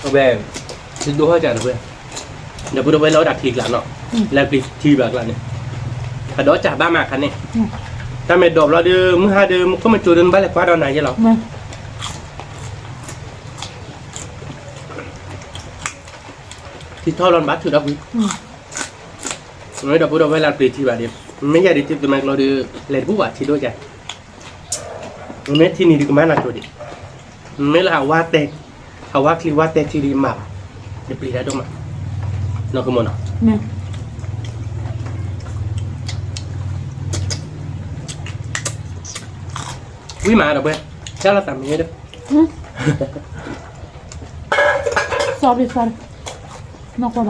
အဝဲ, ဒိဟီၣ်ကၢ်တဝဲ, ဒီပုၢ်ဒီဝဲၢ်လၢအိၣ်တၢ်ထံကျါနီၤ, လၢပျံၤထံဘၣ်ကျါန့ၣ်, အဒီးကၢ်ဘၣ်မးခါန့ၣ်, တၢ်မ့ၢ်ဒိးဘျီဒီး မုၢ်ဟါဒီး မူခိၣ်မ့ၢ်ကၠိဒီး နဘၣ်လဲၤကွၢ်ဒီးနၤယဲလီၤ. ထံထီၣ်လီၤနဘၣ်ထုးဒီးကွံာ်, ဒီပုၢ်ဒီဝဲၢ်လၢပျံၤထံဘၣ်ဒီး, မ့ၢ်ယၤဒီးထံသမၢကျိဒီး, လဲၤတဘူၣ်ဘၣ်ထံဒိၣ်ကၢ်, မ့ၢ်ထံနံၤဒီးကမၤနၤကၠိဒံး, မ့ၢ်လၢဟးဝါတဲ, ဟးဝါချံဝါတဲချံဒီးမၤဘၣ်, ဒီးပျံၤတၢ်ဒိၣ်မး, နီၢ်ကမီၤနီၤ, ဝံၤမးဒီးပှဲၤ, တၢ်လီၤသးမ့ၢ်ဒီး, လ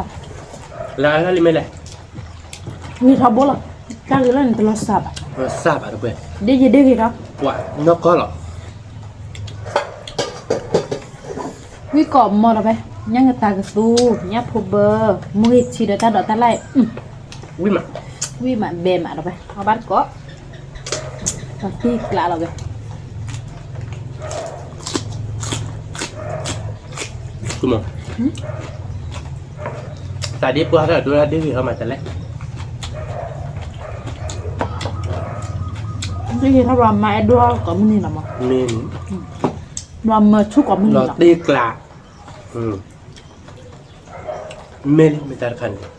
ၢလၢလံမ့ၢ်လဲၣ်, ဂ့ၤထီဘိလီၤ, တၢ်ဂ့ၤလီၤန့ၣ်တလီၤစှၤဘၣ်, စှၤဘၣ်ဒီးပှဲၤ, ဒ်ယဒ်ဂ့ၤထီ, ပှၤနီၢ်ကီၢ်လီၤ. ဝံကိးမီၤဒီးဖဲ, ညၣ်ကတၢၢ်ကသူ, ညၣ်ဖိဘၢ, မုၢ်ဂ့ၤထံဒီးတၢ်ဒိးတၢ်လၢ်, ဝံၣ်မး, ဝံၣ်မးဘဲမးဒီးဖဲ, အဘၣ်တကိး, တံၢ်ကျးလီၤဝဲ, တၢ်ဒ်ပှၤတၢ်ဒိတၢ်ဒ်ဂ့ၤဟီမးတလဲၣ်, ဒ်ဂ့ၤထီၣ်ဘျီမၤအဲၣ်ဒိၣ်ကိးမုၢ်နံၤလီၤမး, မ့ၢ်န့ၣ်, ဘျီမၤဆူၣ်ကိးမုၢ်နံၤလီၤ, တံၢ်ကျး, မ့ၢ်လံ မ့ၢ်တၢ်တခါန့ၣ်,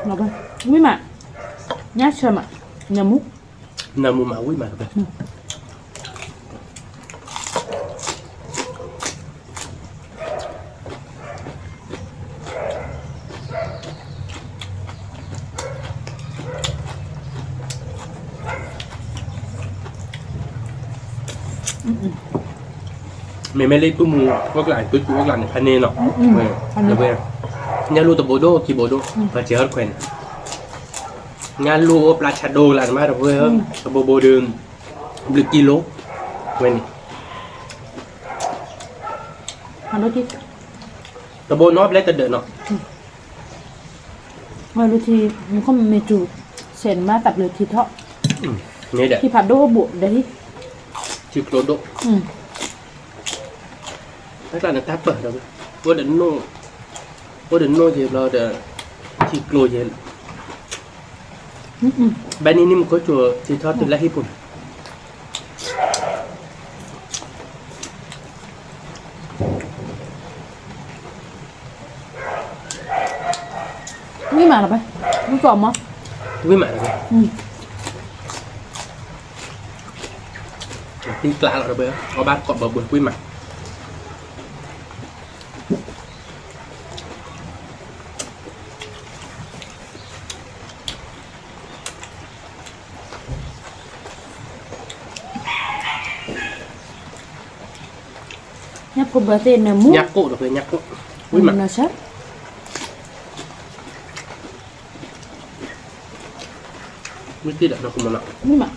ဝံၣ်မး, ညၣ်ဆၢမး, နမူ, နမူမးဝံၣ်မးတဖဲ မ့မ့ၢ်လၢပုၢ်မူအိၣ်ကျါ ပုၢ်စူၤအိၣ်ကျါန့ၣ် ဖဲန့ၣ်နီၤ, တဝဲ, ညၣ်လူၢ်တဘိဒိၣ်ခံဘိဒိၣ် ပှၤစဲးဟီၣ်တခွဲးန့ၣ်, ညၣ်လူၢ်အိၣ်ပျၢ်ဆၣ်ဒိၣ်လၢန့ၣ်မးတဝဲ, တဘိဘိဒီး, ဘျုးကံလိ, ဝဲန့ၣ်, တဘိနီဘျဲၣ်တဒၢးနီၤ ဝဲလူၤထံ, မ့ၢ်စူၤ, ဆဲးန့ၣ်မ့ၢ်တၢ်ဘျုးထံထီၣ်, ထံဖးဒိၣ်အိၣ်ဘူးဒီး, ထံကျိဒိၣ်, တၢ်ကျါန့ၣ်တၢ်ပၢၢ်ဒီး, အိၣ်ဒီး, အိၣ်ဒီးနိၣ်ယဲဘျီဒီး, ထံကျိယဲ, ဘၣ်နံၤနံၤမူခိၣ်စူၤထံထီၣ်တုၤလၢဟံၣ်ပူၤန့ၣ် ဝံၣ်မးလီၤဘၣ်, ဝံၣ်ကီးမး, ဝံၣ်မးလီၤဘၣ်, တံၢ်ကျးလီၤဘၣ်, အီၣ်ဘၣ်ကိးဘၣ်ဘှံးဝံၣ်မး, ညၣ်ဖိဘၢသ့ၣ်နၢမူ, ညၣ်ကိၣ်ဒီးဖဲညၣ်ကိၣ်, ဝံၣ်မး, ဝံၣ်သ့ၣ်ဒီးနီၢ်ကမီၤနီၤ, ဝံၣ်မး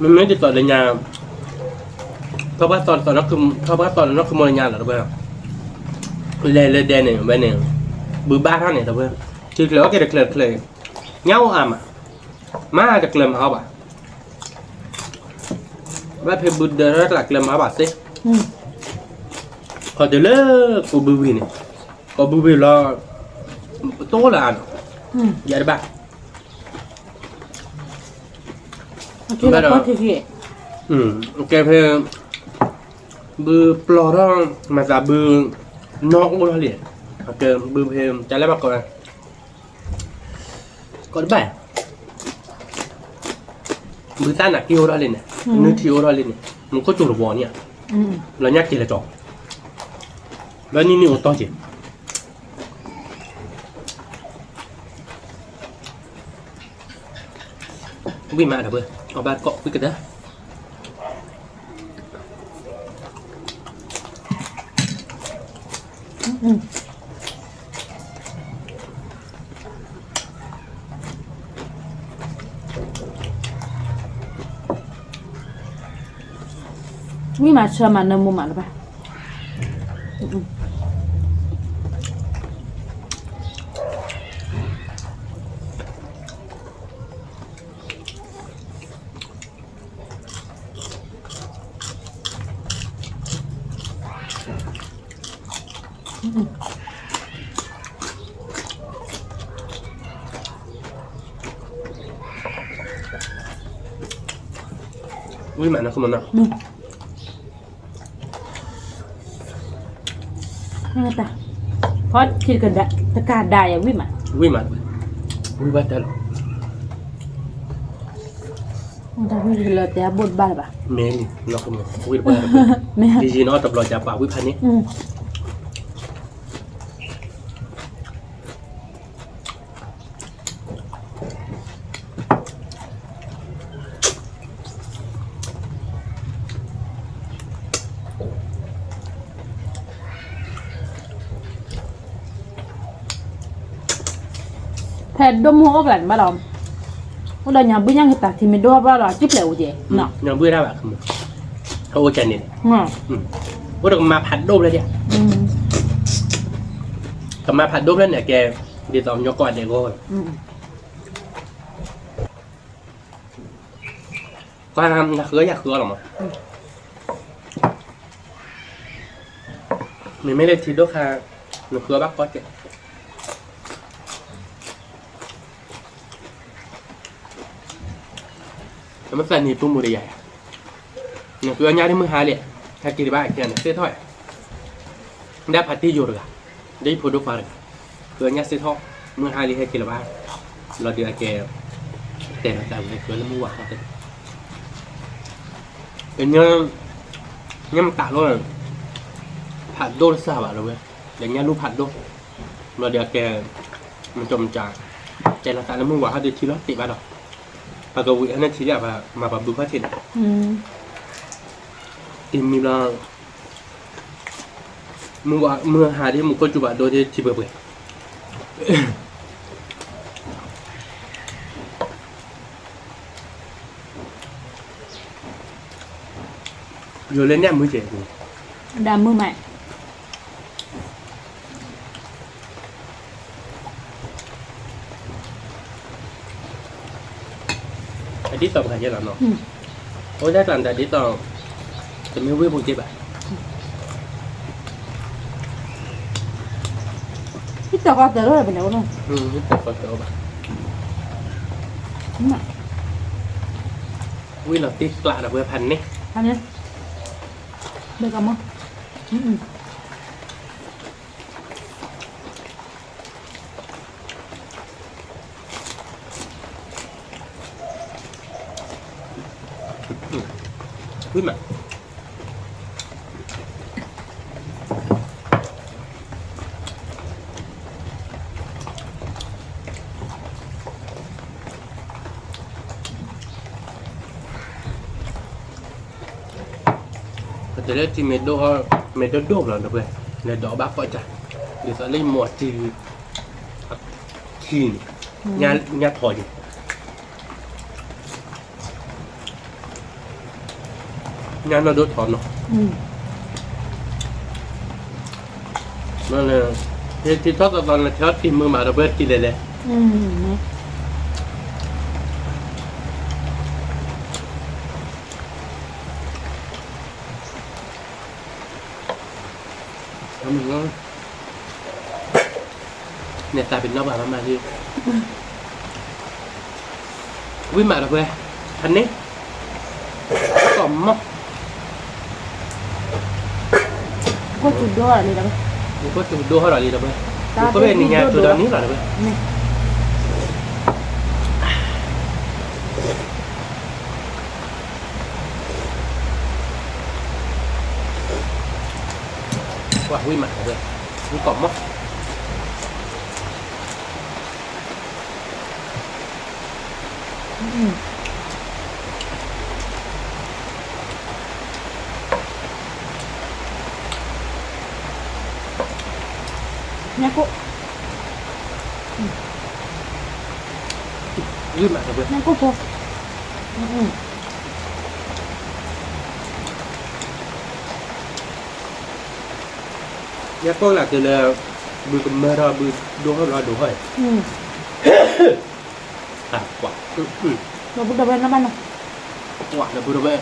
မ့မ့ၢ်ဒ်သိးလၢညါ, ထီၣ်ဘၣ်သီ, ထီၣ်ဘၣ်သီနီၢ်ကမီၤလၢညါလီၤတဝဲ, လဲၤလၢဒဲန့ၣ် ဝဲန့ၣ်, ဘုးဘၣ်ထီၣ်န့ၣ်တဝဲ, ထံကျၢၤအီၣ်က့ၤတကျၢၤတကျၢၤ, ညၣ်အိၣ်အါမး, မ့ၢ်တကျၢၤမၤဟီဘၣ် ဘၣ်ဖဲဘုးဒၢထီၣ်ကျးကျၢၤမၤဘၣ်သ့, ခီတုၤလၢကိးဘုးဝံၤန့ၣ်, ကိးဘုးဝံၤလီၤ, တအိၣ်လၢၤအါနီၤ, ယၤတဘၣ်, ဘၣ်ဒီး, ကဲဖဲ, ဘုးပျီထီၣ်, မၤသးဘုး, နီၢ်အိၣ်ထီၣ်လံ, ဘုးဖဲ, တၢ်လၢဘၣ်ကိး ကိးတဘၣ်, ဘုးသၣ်နးက့အိၣ်ထီၣ်လံန့ၣ်, နုၢ်ထံအိၣ်ထီၣ်လံန့ၣ်, မူခိၣ်စူၤတဝီန့ၣ်, လီၤညၣ်က့ၤလၢကၠီ, လၢနံၤနံၤအိၣ်တီၢ်က့ၤ, ဝံၣ်မးဒီးပှဲၤ, အီၣ်ဘၣ်ကိးဝံၣ်ကတၢၢ် ဝံၣ်မးဆၢမးနၢမူမးလၢၤဘၣ်, ဝံၣ်မးနီၢ်ကမီၤနီၤ, ဖီတကးဒါယၤဝံၣ်မး ဝံၣ်မးတဝဲ, ဝံၣ်ဘၣ်တၢ်လီၤ, တၢ်ဝံၣ်လၢတဲဘိၣ်တဘၣ်လၢၤဘၣ်, မ့ၢ်လံ, ဝံၣ်တဘၣ်, မ့ၢ်, ယံာ်ယံာ်နီၤတဘျီကပာ်ဝံၣ်ဖးန့ၣ် ဖဲဒိၣ်မုၢ်အိၣ်ဖျဲၣ်န့ၣ်ဘၣ်ဒီး, အိၣ်ဒီးညါဘုၣ်ညါကတၢၢ်ထံမ့ၢ်ဒိၣ်ဘၣ်ဒီး ကံၣ်ဖျဲးအိၣ်ကဲ, ညါဘုၣ်တၢ်ဘၣ်, အိၣ်ကဲန့ၣ်, အိၣ်ဒီးကမၤဖးဒိၣ်ဖျဲၣ်ဒၣ်, ကမၤဖးဒိၣ်ဖျဲၣ်န့ၣ်ကဲ, ဒ်သိးညီကိးဂၤဒဲးဂီၢ် ကွၢ်နဃုအီၣ်ယၤဃုအီၣ်လီၤမး, မ့မ့ၢ်လၢထံဒိၣ်ခါ, နဃုအီၣ်ဘၣ်ကီၢ်ကဲ, နမ့ၢ်သးနံၤပူမူဒီးယၤ, နဃုအီၣ်ညၣ်ဒ်မုၢ်ဟါလံ, ဟဲက့ၤတဘၣ်ခဲန့ၣ်သ့ၣ်ထီၣ်, ဒၣ်ဖးတံၢ်ယိာ်တဂၤ, ဒ်ယဖိဒိၣ်ခွါတဂၤ, ဃုအီၣ်ညၣ်သ့ၣ်ထီၣ်, မုၢ်ဟါလံဟဲက့ၤလၢၤဘၣ်, လီၤဒုးအကဲ, တဲလီၤသးဝံၤလၢဃုအီၣ်လၢမုၢ်ဝၤဟီၣ်တ, ကညီ, ညၣ်မတၤလီၤ, ဖးဒိၣ်တစၢ်ဘၣ်လၢၤဝဲ, ဒီးညၣ်လူၢ်ဖးဒိၣ်, ဘျီဒီးအကဲ, မကၠီမကၠီ, တဲလီၤသးလၢမုၢ်ဝၤဟီၣ်ဒုးထံလီၤတ့ၢ်ဘၣ်ဒီး, ပကဝံၤဟဲန့ၢ်ထံဒၣ်ပှၤမၤပှၤဘုခီၣ်ထံးန့ၣ်, တမံၤဘျီ, မုၢ်ဟါဒ်မုၢ်ခိၣ်စူၤဘၣ်ဒိဒ်ထံပှဲၤပှဲၤ ယိၤလၢန့ၣ်အမုၢ်ကဲ, ဒၣ်မုၢ်မး, အဒ်သိးပှၤယဲလီၤနီၤ, အိၣ်တၢ်ကျါတၢ်ဒ်သိး, တမ့ၢ်ဝ့ၢ်ပူၤက့ဘၣ်, ဟံၣ်တၢ်ဃီတၢ်လီၤပလဲၤအိၣ်နီၤ, ဟံၣ်တၢ်ဃီတၢ်လီၤဘၣ်, ဝံၤလီၤတံၢ်ကျးဒီးပှဲၤဖးန့ၣ်, ဖးန့ၣ်, ဘဲကမီၤ ဝံၤမး, ပတဲလၢထံမ့ၢ်ဒိၣ်, မ့ၢ်ဒိၣ်ဒိၣ်လီၤဒီးပှဲၤ, လဲၤဒိးဘၣ်ကီၢ်ကၢ်, ဒ်သိးလၢယမိၢ်အထံ, ထံန့ၣ်, ညၣ်ထီက့ၤ ညၣ်နီၢ်ဒိၣ်ထီနီၤ, ထံထီၣ်သီသီန့ၣ် ထံထီၣ်တံၤမုၢ်မးဒီးပှဲၤတံၤလဲၤလဲၤ, နဲၣ်သးပ့ၤနီၣ်ပှၤမၤမၤလံ, ဝံၤမးဒီးပှဲၤ, ဖးန့ၣ်, ကီၢ်မီၢ်, ခိၣ်စူၤဒိၣ်လီၤလံဒီးပှဲၤ, ခိၣ်စူၤဒိၣ်ဟီၣ်လီၤလံဒီးပှဲၤ, ခိၣ်ဖဲန့ၣ်ညါထူဒီးနံၣ်လီၤဒီးပှဲၤ, ကွၢ်ဝံၤမးဒီးပှဲၤ, ဝံၤကီၢ်မီၢ် ညၣ်ကိၣ်, ဝံၤမးဒီးပှဲၤ, ညၣ်ကိၣ်ဖိ, ညၣ်ကိၣ်လၢတုၤလၢ, ဘုကမၢထီၣ်ဘုဒိၣ်ဟီၣ်ဘျီဒိၣ်ဟီၣ်, တၢ်ကွၢ်, ဒီပုၢ်ဒီဝဲၢ်နီၢ်ဘၣ်နီၤ, ကွၢ်ဒီပုၢ်ဒီဝဲၢ်,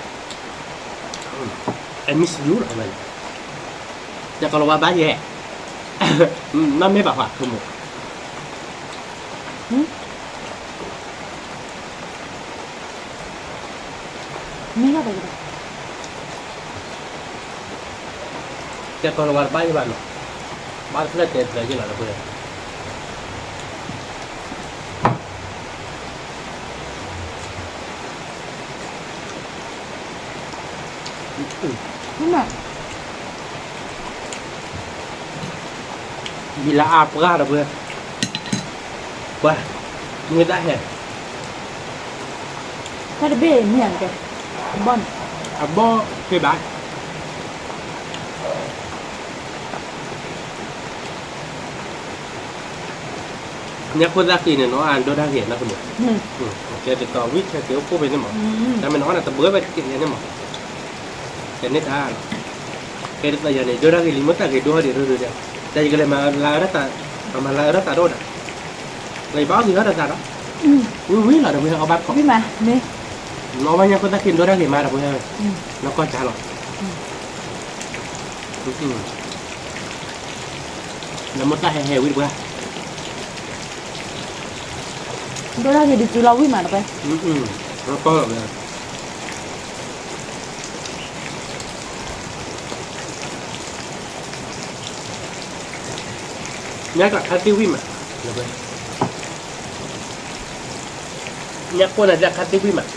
I miss you လီၤ, ယကလီၤဝါဘၣ်ယဲ, နီၢ်မ့ၢ်ဘၣ်ပှၤဆိကမိၣ် မ့ၢ်ယၤတဂ့ၤ, ကဲကီၢ်လီၤဝါတဘၣ်ယဲဘၣ်နီၤ, ဘၣ်တဖျၢၣ်တဲဖျၢၣ်ယဲလီၤဒီပုၢ်ဝဲၢ်, ဘံလၢအါပှၢ်ဒီပုၢ်ဝဲၢ်, ပှၤ, မ့ၢ်တၢ်ဟဲ, တၢ်တဘ့ၣ်မ့ၢ်ဧါကဲ, အဘီၣ်န့ၣ်, အဘီၣ်က့ဘၣ် ညၣ်ခိၣ်သၣ်ဃံန့ၣ် နအီၣ်အဒိၣ်တၢ်ဂ့ၤနီၢ်ကမီၤ, ကဲတတီၤဝံၣ်ခဲက့ၤအိၣ်ဖှိၣ်ဖဲန့ၣ်မး, တၢ်မ့ၢ်နအီၣ်န့ၣ်တဘၢဝဲတက့ၢ်န့ၣ်မး, ကဲန့ၣ်တၢ်လီၤ, ကဲတတီၤယၤန့ၣ် ဒိၣ်တၢ်ဂ့ၤလံ မ့ၢ်တၢ်ဂ့ၤဒိၣ်ဟီၣ်ဒံးဒိၣ်ဒိၣ်ဒံး, တၢ်ယကလဲၤမၤလၢအရၣ်သး, မၤလၢအရၣ်သးဒိၣ်ဒၣ်, လၢယဘၣ်အီၣ်ဂ့ၤဟီၣ်ဒီးသးဒီး, ဝံၤဝံၤလီၤဒီပုၢ်ဝဲၢ် အီၣ်ဘၣ်တကိး, နအီၣ်ဘၣ်ညၣ်ခိၣ်သၣ်ဃံဒိၣ်တၢ်ဂ့ၤမးဒီပုၢ်ဝဲၢ်, နကီၢ်ကၢ်လီၤ လၢမိၢ်သၣ်ဟဲဟဲဝံၤတပှၢ်, ဒိၣ်တၢ်ဂ့ၤဒုးတုၤလီၤဝံၣ်မးတပှၢ်, ညၣ်ကျးခါသံဝံၣ်မး, ညၣ်ကိၢ်နၤကျးခါသံဝံၣ်မး,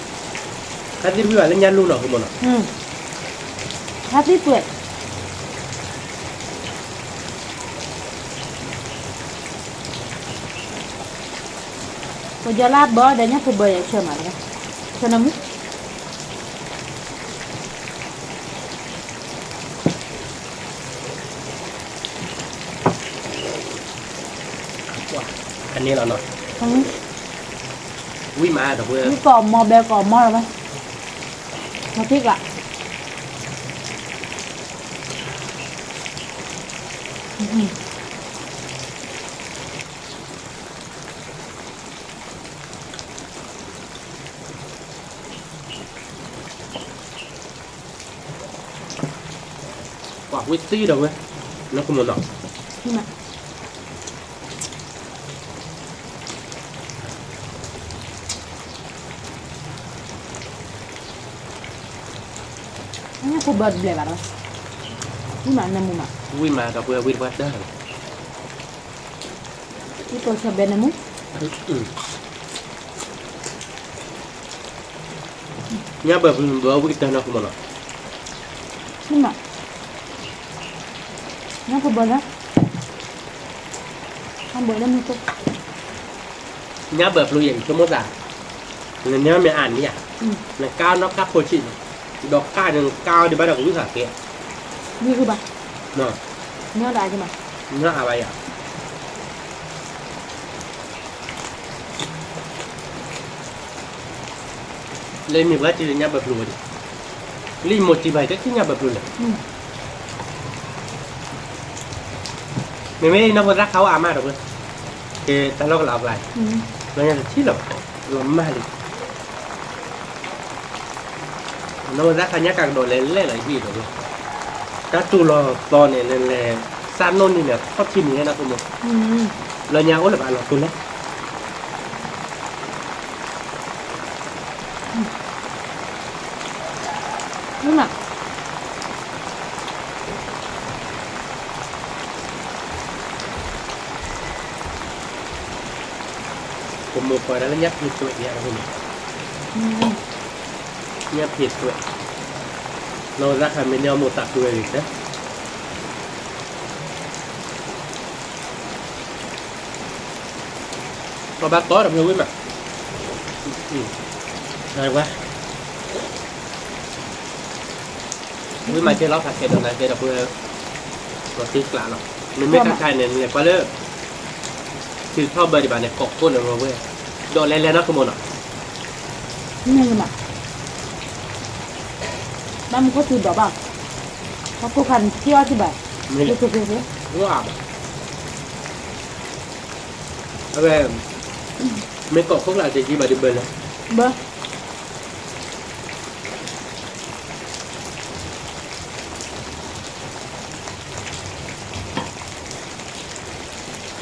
ခါသံဝံၣ်ဘၣ်လၢညၣ်လူၢ်နီၤ ကမီၤနီၤ, ခါသံကွဲး ပယီၤလၢအဘၢဒီးညၣ်ဖိဘၢယဆၢမးလၢၤဘၣ်, ဆၢနမုၢ်, အန့ၣ်လီၤနီၤ, ဝံၣ်မးဒီပုၢ်ဝဲၢ်, ဝံၣ်ကိးမီၤဘဲကိးမီၤလၢၤဘၣ်, ထီၣ်ထံကျး ပှၤဝံၣ်သံဒီးဝဲ, နကမီၤနီၤ, ညၣ်ဖိဘၢတဘျဲးဘၣ်ဒီး, ဝံၣ်မးနမုၢ်မး, ဝံၣ်မးဒီပုၢ်ဝဲၢ် ဝံၣ်တပှၢ်တၢၢ်လီၤ, ဝံၣ်ကိးဆၢဘဲနမုၢ် ညၣ်ဘၢပျူၤဘၢဝံၣ်ကတၢၢ်နီၢ်ကမီၤနီၤ, မ့ၢ်မး, ညၣ်ဖိဘၢလၢ, ညၣ်ဘၢလၢမုၢ်ခိၣ်, ညၣ်ဘၢပျူၤယဲၢ်အံၤဆိကမိၣ်သး, နန့ၢ်မ့ၢ်အါန့ၢ်ယၤ, နကါနီၣ်ကါဖိဆံးန့ၣ်, ဒီးကါန့ၣ်ကါအီၤဒံးဘၣ်ဒီးကဝံၣ်ဃာ်က့ၤ, ဝံၣ်ဃုဘၣ်, ညၣ်အါဘၣ်ယၤ လၢမ့ၢ်ပှၤတံၤလၢညၣ်ဘၢပျူၤဝဲန့ၣ်, လၢမိၢ်တံၤဘၣ်တထံၣ်ညၣ်ဘၢပျူၤလဲၣ်, မ့မ့ၢ်နီၢ်ဖိသၣ်ခါအိၣ်အါမးဒီး, ကဲတၢ်လီၢ်ကလးအကျါ, လီၤညါတထံၣ်လီၤ, လီၤမၢ်လံ နီၢ်ဖိသၣ်ခါညၣ်ကးကဒီးလဲၤလဲၣ်လီၤဟံၣ်ဒီး, တၢ်တူၢ်လီၤသီန့ၣ် နလဲၤစၢ်နီၣ်န့ၣ်န့ၣ် ထီၣ်ထံၣ်န့ၣ်နီၢ်ကမီၤ, လီၤညါအိၣ်လၢၤဘၣ်လီၤတိၤလဲၣ် ကမိၢ်ပှၢ်ဒၣ်လၢညၣ်ဖံးသွဲးယဲၢ်အဃိန့ၣ်, ညၣ်ဖံးသွဲး, နီၢ်ဖိသၣ်ခါမ့ၢ်န့ၢ်အီၣ်မိၢ်သးကွံဝဲဂ့ၤတဲ အီၣ်ဘၣ်တီဒီးဖဲဝံၣ်မး, ဝဲ, ဝံၣ်မးကဲလီၤဖးကဲဒီးနၤကဲဒီးပှဲၤ, လီၤတံၢ်ကျးလီၤ, မ့မ့ၢ်တၢ်ခါန့ၣ် နလဲၤကွၢ်လၢ, ထံထီၣ်ဘၢဒံးဘၣ်န့ၣ် ကိးခိၣ်န့ၣ်ဝဲ, ဒီးလဲၤလဲၤနီၢ်ကမီၤနီၤ, မ့ၢ်မး, ဘၣ်မူခိၣ်စူၤဒီးဘၣ်, ဟီၣ်ခိၣ်ခါန့ၣ်ထံၣ်အီၣ်ထံၣ်ဘၣ်, မ့ၢ်, အဝဲ, မ့ၢ်ကိးခိၣ်ကျါတယံာ်ဘၣ်ဒံးဘၢလၢ, ဘၢ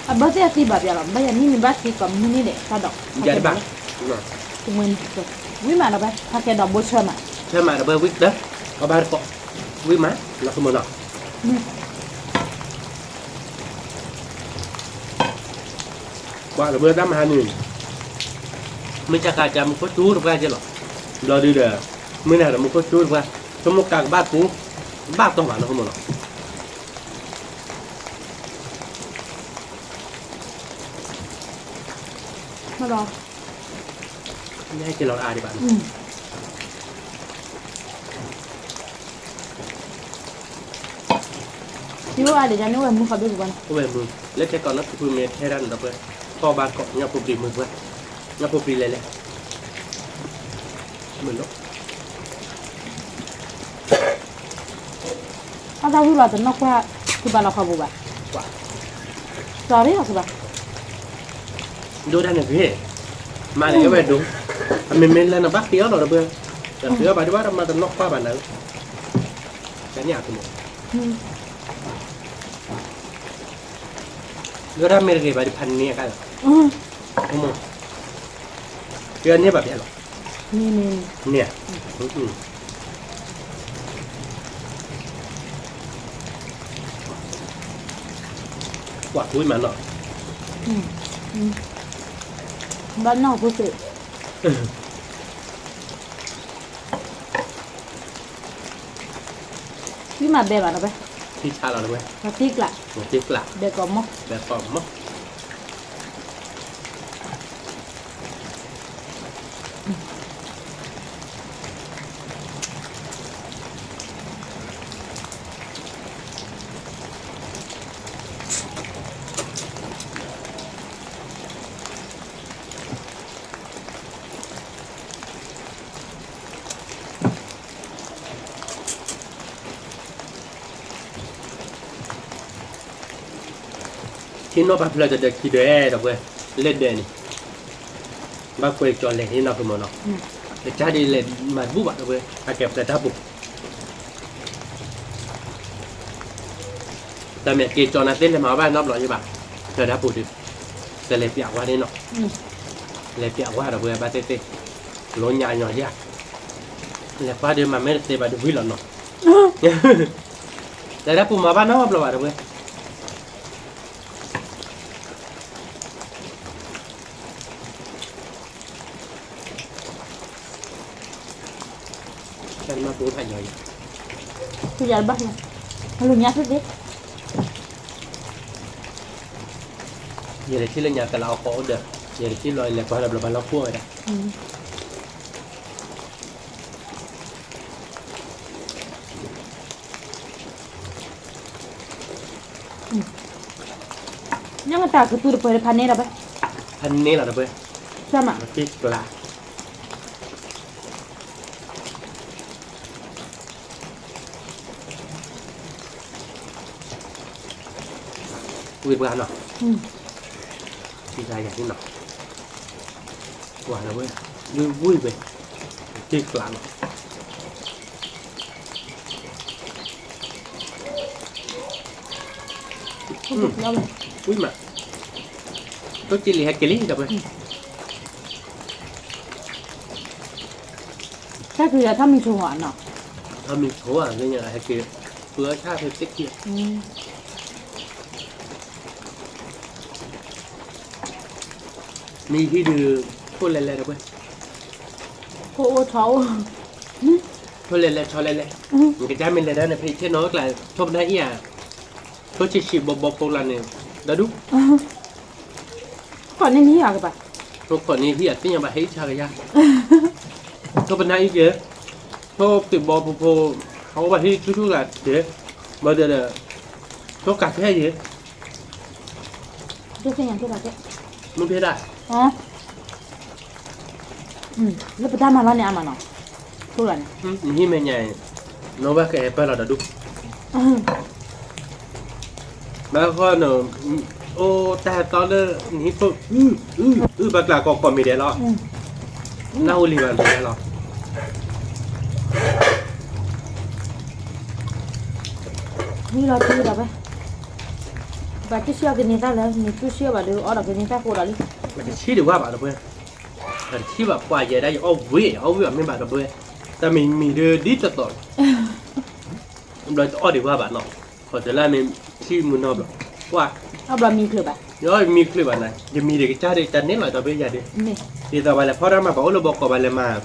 အဘၢသ့ၣ်အသံဘၣ်ပျၢ်လီၤ, ဘၣ်ယၤနံၣ်န့ၣ်ဘၣ်သံကိးမုၢ်နံၤဒဲး တၢ်ဒီး, ယၤတဘၣ်, ဝံၣ်မးဒီးဘၣ် ဖးကဲဒီးဘိဆၢမး, ဆၢမးဒီးဘၣ်ဝံၣ်တၢၢ်, အီၣ်ဘၣ်တကိး, ဝံၣ်မး, လီၤကမီၤနီၤ, ပှၤလၢဘၢတၢ်မဟါန့ၣ်, မ့ၢ်တၢ်ခါကမူခိၣ်စူၤတပှၢ်ကဲလီၤ, ဘျီဒုဒီး, မုၢ်နၤဒီးမူခိၣ်စူၤတပှၢ် ဆိကမိၣ်ကးကဘၣ်ပူၤ, ဘၣ်တီၢ်မးနီၤ ဆိကမိၣ်နီၤ. ညါက့ၤလီၤအါဒံးဘၣ်နီၤ. အိၣ်ဝဲမုာ်, လၢတဲကိးနီၢ်ဖုဖုမ့ၢ်ထဲဒၣ်န့ၣ်ဒီးပှဲၤ, ထီၣ်ဘၣ်ကိး ညၣ်ဖိပျံၤမုာ်ပှဲၤ, ညၣ်ဖိပျံၤလဲၤလဲၤ, မုာ်နီၤ. အတၢ်ဝံၤလီၤတနီၢ်ကွၢ်, သုဘၣ်လီၤခီပူၤဘၣ်, ကွၢ်, စီၤရ့လီၤသုဘၣ်, ဒိတၢ်န့ၣ်ဂ့ၤ, မၤန့ၣ်ကဲဝဲဒိ, အမ့မ့ၢ်လၢနဘၣ်ဃ့အီၤလီၤဒီးပှဲၤ, တဃ့အီၤဘၣ်ဒံးဘၣ်ဒီးမၤတနီၢ်ကွၢ်ဘၣ်နၤ, တၢ်န့ၣ်အကမီၤ ဒီးတၢ်မ့ၢ်တဂ့ၤဘၣ်ဒ်ဖးန့ၢ်အခါလီၤ, ကန့ၢ်ဘၣ်ဖဲလီၤ, န့ၢ်, ကွၢ်ကွံမးနီၤ, ဘၣ်နီၢ်ဖိစ့ၢ် ထံမၤဘဲဘၣ်တဝဲ, ထံဆါလီၤတဝဲ, တ့ကျး, ဘဲကိးမီၢ်, ဘဲကိးမီၢ်. ထံနီၢ်ပာ်ဖျါတဒၢးခံဒၢးဒီးပှဲၤ, လဲၢ်ဒၢးန့ၣ်, ဘၣ်ကွဲးကၠီၤလဲၤဟ့ၣ်နီၢ်ကမီၤနီၤ, ကစၢ်ဒ်လဲၣ်မၤတဘူၣ်ဘၣ်ဒီးပှဲၤ အကဲပျဲတၢ်ပူၤ တၢ်မ့ၢ်က့ၤကၠီၤနၤသ့ၣ်လဲၤမၤဘၣ်နီတဘျီယဘၣ်, ဖျဲးတၢ်ပူၤဒီး, ကလဲၤပျးဝါန့ၣ်နီၤ, လဲၤပျးဝါဒီးပှဲၤဘၣ်သ့ၣ်သ့ၣ်, လီၤညါညီယၤ, လဲၤကွၢ်ဒီးမၤမ့ၢ်တသ့ဘၣ်ဒီးဝံၤလီၤနီၤ, ဖျဲးတၢ်ပူၤမၤဘၣ်နီတဘျီဘၣ်ဒီးပှဲၤ တၢ်မၤပူၤဖးယီၤယၤ, ကယၤတဘၣ်, အလိာ်ညါသ့ၣ်သ့ၣ်, ယဲတထံၣ်လၢညါကလးအီၣ်ဃီအိၣ်ဒီး, ယဲတထံၣ်လီၤလဲၤကွၢ်ဒီးဘျီဘၣ်လီၤပှီၢ်ဝဲဒၣ် ညၣ်မတၤကသူတပှဲၤတဖၣ်န့ၣ်လီၤဘၣ်, ဖၣ်န့ၣ်လီၤတပှဲၤ, ကၠၢ်မး, က့ကျါ, ဝံၤပှၤနီၤ, ထံၣ်ယၤနီၤ, ပှၤလၢဝဲ, ဝံၤဝံၤဝဲ, က့ကျါနီၤ. ဝံၤမး, တိၢ်က့လံဟဲက့ၤလံဒီးပှဲၤ, တၢ်ကယၤထီၣ်မံဆိဧါနီၤ, ထီၣ်မံဆိဧါ, လၢညါဟဲက့ၤ, ပှၤဆၣ်ဖဲသ့ၣ်ခံ မ့ၢ်ဟံၣ်ဒုး, ထိၣ်လဲၤလဲၤဒီးပှဲၤ, ထိၣ်အိၣ်ဆီအိၣ်, ထိၣ်လဲၤလဲၤဆီလဲၤလဲၤ, နကစၢ်မ့ၢ်လဲၤတၢ်န့ၣ် ဖဲဆ့ၣ်နီၤကျါ, ထိၣ်ပနၢ်အံၤဧါ, ထိၣ်ဆံးဆံးဘီဘီဖိကျါန့ၣ်, ဒီဒူၣ်, ထိၣ်ခီၣ်န့ၢ်ဟံၣ်ဧါကဘၣ်, ထိၣ်ခီၣ်န့ၢ်ဟံၣ်အသ့ၣ်ညါဘၣ်ဟဲအံၣ်ဆါကယၤ, ထိၣ်ပနၢ်အံၤက့ၤ, ထိၣ်ပံးဘီဖိဖိ, အဝဲဘၣ်ဟံၣ်ဆူၣ်ဆူၣ်ဂၤက့ၤ, ဘၣ်ဒီး, ထိၣ်ကးခဲအံၤ မ့ၢ်ဖဲဒၣ်, လၢပတၢ်မၤလီၤန့ၣ်အါမးနီၤ, နဟံၣ်မဲာ်ညါအံၤ, နီၢ်ဘၣ်ကဟဲပၢၢ်လီၤဒီးဒူၣ်, ဘၣ်ဃီနီၤ, အိၣ်တၢ်ဟဲသီလၢနဟံၣ်ခိၣ်, အုၣ်, အုၣ်ဘၣ်ကျါကိးကိးမံၤဒဲးလီၤ, နၢ်ဟူလံဘၣ်မံၤဒဲးလီၤ ဝံၤလီၤတံၢ်ဒီးဝဲ, ဘၣ်တဆံအီၤကန့ၢ်သၣ်လၢ မ့ၢ်တဆံအီၤဘၣ်ဒီး အီၣ်ဒီးကန့ၢ်သၣ်ဃိဒီးလံ, ဘၣ်တဆံဒံးဝဲဘၣ်ဒီးပှဲၤ, ဘၣ်တဆံဘၣ်ပှၤယဲဒၣ်ယအီၣ်ဝံၤ အီၣ်ဝံၤဘၣ်မ့ၢ်ဘၣ်ဒီးပှဲၤ, တၢ်မံၤမံၤဒုးဒ်သိးသိး, ဘျီတအီၣ်ဒံးဝဲဘၣ်နီၤ, ခီၣ်တလၢမ့ၢ်ထံမုၢ်နီၤဘျီ, ကွၢ်, အဘျီမံချုးဘၣ်, ယမံချုးဘၣ်နၤ, ယမံဒံးကစၢ်ဒံး တၢ်န့ၢ်လီၤဒီးပှဲၤယၤဒံး, ဒ်သိးပှၤလဲၤဖီတၢ်မၤ ပှၤအိၣ်လၢဘီကီး ပှၤလဲၤမၤ,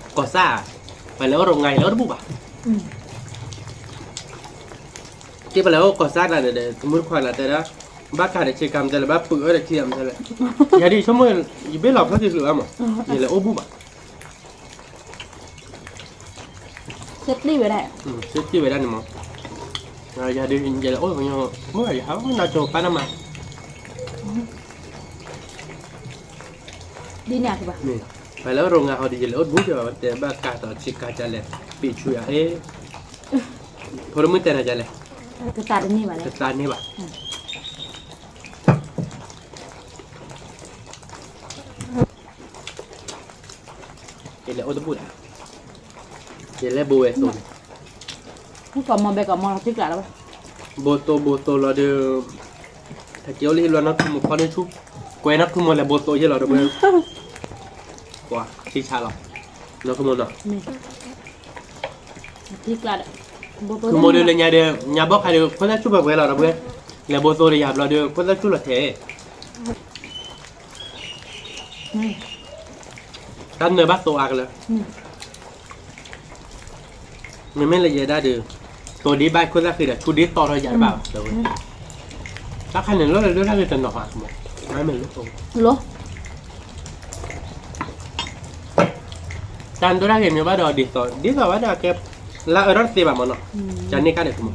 ကီၢ်စၢ်, ပှၤလဲၤအိၣ်ရိးငါအံၤလၢအိၣ်တဘူၣ်ဘၣ် က့ပလဲၤအိၣ်ကီၢ်စဲၣ်နၤဒီး သမုၢ်တခွါနၤတဲဒၣ် ဘၣ်ကးဒီးဆ့ကၤမတၤလဲၣ် ဘၣ်ပုးအၢဒီးထံမတၤလဲၣ်, ယၤဒ်ဆိကမိၣ် ယဘ့ၣ်လီၤဖျၢၣ်တချုးဘၣ်မး, ယလဲၤအိၣ်ဘူးဘၣ်, စ့တံၢ်ဝဲဒၣ်, စ့တံၢ်ဝဲဒၣ်န့ၣ်မး, ယၤဒ်ယလဲၤအိၣ်ကညီ, မ့ၢ်ယဟးနီၢ်ကၠိပၢ်နၢ်မး ဒ်န့ၣ်ဘၣ်, ဖဲလၢရိငါဟီဒီး ယလဲၤအိၣ်တဘူးက့ၤဘၣ် တဲဘၣ်ကးဒီးဆ့ကၤကလဲၣ် ပ့ၤဆူယၤအ့, ဖိတမုၣ်တဲနၤကလဲၣ်, တသးတန့ၢ်ဘၣ်, တသးန့ၢ်ဘၣ်, ယလဲၤအိၣ်တဘူးဒၣ်, ယလဲၤဘိဝဲသိန့ၣ် ကီၢ်မီဘဲကီၢ်မီလီၤတံၢ်ကျးလီၤ, ဘိသိဘိသိလီၤဒီး ဟဲက့ၤအိၣ်လၢဟံၣ်ဘျီ နီၢ်ခုမိၢ်ဖီန့ၢ်ဆူၣ်, ကွဲနီၢ်ခုမိၢ်လဲၤဘိသိယဲလီၤဒီး ပှၤ ထံဆးလီၤ, နီၢ်ခုမိၢ်နီၤ, ထံကျးဒီး ခုမိၢ်ဒီးလၢညါဒီး ညါဘီၣ်ခါဒီး ခိၣ်သၣ်ဆူၣ်ပှဲၤပှဲၤလီၤဒီး ပှဲၤ လဲၤဘိသိဒီးယၤဘျီဒီး ခိၣ်သၣ်ဆူၣ်လီၤထဲ တၢ်နၢၤဘၣ်သိအါကလၢာ်, မ့မ့ၢ်လၢယဲဒၣ်ဒီး သိဒ့ဘၣ်ခိၣ်သၣ်ဃံဒီး ဆူၣ်ဒ့တီထီၣ်ယၤတဘၣ်ဘၣ်, တၢ်ခါန့ၣ်လီၤလၢဒိၣ်တၢ်ဂ့ၤတနီၤဃီ, မ့ၢ်လၢ တၢ်ဒိၣ်တၢ်ဂ့ၤမ့ၢ်ဘၣ်ဒီးဒ်သိး ဒ်သိးဘၣ်ဒီးကဲ လၢအၢထီၣ်တသ့ဘၣ်မ့ၢ်နီၤ, ကန့ၣ်ကါန့ၣ် နီ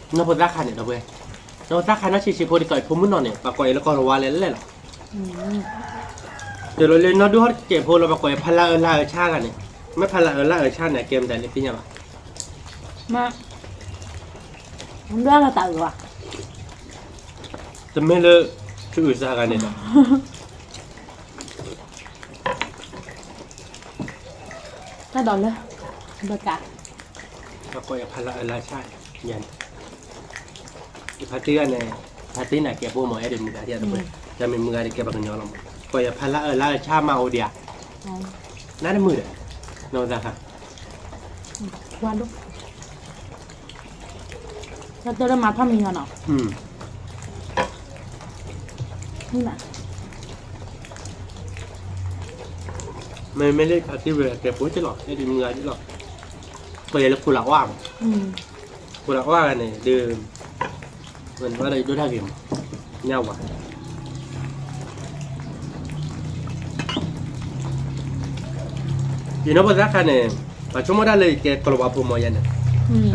ၢ်ဖိသၣ်ခါန့ၣ်ဒီးပှဲၤ, နီၢ်ဖိသၣ်ခါနီၢ်ဆံးဆံးဖိဒ်သိးအဖိမုၣ်နီၤန့ၣ် ပှၤကိးအံၤလၢကီၢ်လဝါလဲၣ်လဲၣ်လီၤ, တုၤလီၤလၢနီၢ်ဒိၣ်ဟီၣ်တစဲးဖိလီၤ ပှၤကိးအံၤဖးလၢအၢလၢအၢဆါဂၤန့ၣ်, မ့ၢ်ဖးလၢအၢလၢအၢဆါန့ၣ် အကဲမတၤလဲၣ်သ့ၣ်ညါဘၣ် တမ့ၢ်လၢ ဆူအုးစါဂၤန့ၣ်ဒီး တၢ်ဒိးလၢ ဘၣ်ကး ပှၤကိးယဖးလၢအၢလၢဆါ ယၤန့ၣ် ယဖါတံၢ်ဂၤန့ၣ် ဖါတံၢ်န့ၣ်ကဲဖိမ့ၢ်အဲၣ်ဒိးမုၢ်ဂၤဒ်တပှဲၤ တၢ်မ့ၢ်မုၢ်ဂၤဒ်ကဲပှၤကညီလီၤမး ကိးယဖးလၢအၢလၢအၢဆါမးအိၣ်ဒံးဧါ နတမုာ်ဒီး နီၢ်သးခါ တၢ်တမၤထီၣ်မံၤညီနီၤ မ့မ့ၢ်လၢဖါတံၢ်ဝဲကဲဖိက့လီၤ အဲၣ်ဒိးမုၢ်ဂၤဒ်လီၤ ပယဲလၢခိလၤအီၣ်မး ခိလၤအီၣ်ဂၤန့ၣ် ဒုး ဝဲန့ၣ်ဘၣ်ဒီးယဒိၣ်တၢ်ဂ့ၤမး ညၣ်ဝါ ယနီၢ်ဖိသၣ်ခါန့ၣ် ပှၤဆိကမိၣ်တၢ်လၢယကဲကီၤလၤဝါဖိမးယၤန့ၣ်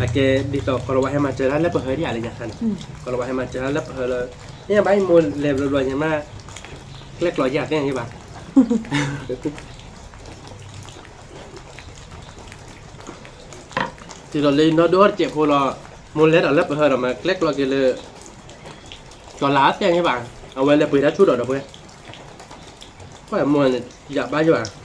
အကဲဒ်သိးကီၤလၤဝါဟဲမၤစၢၤတၢ်လၢပဟၢဒံးဧါလၢညါခါန့ၣ် ကီၤလၤဝါဟဲမၤစၢၤတၢ်လၢပဟၢလၢ ယဘၣ်ယမိၢ်လဲၤဘျီဘျီယမ့ၢ် ကျဲကျီယၤသ့ၣ်ညါဘၣ် ဒ်သိးလၢယနီၢ်ဒိၣ်တစဲးဖိလီၤ မိၢ်လဲၤဒီးလၢပဟၢဒီးမ့ၢ်ကျဲကျီက့ၤလၢ ကီၤလၤသ့ၣ်ညါဘၣ် အဝဲလဲၤပှ့ၤတၢ်ဆူၣ်ဒီးဒီးပှဲၤ ပှၤမိၢ်န့ၣ် ယၤဘၣ်ယဘၣ်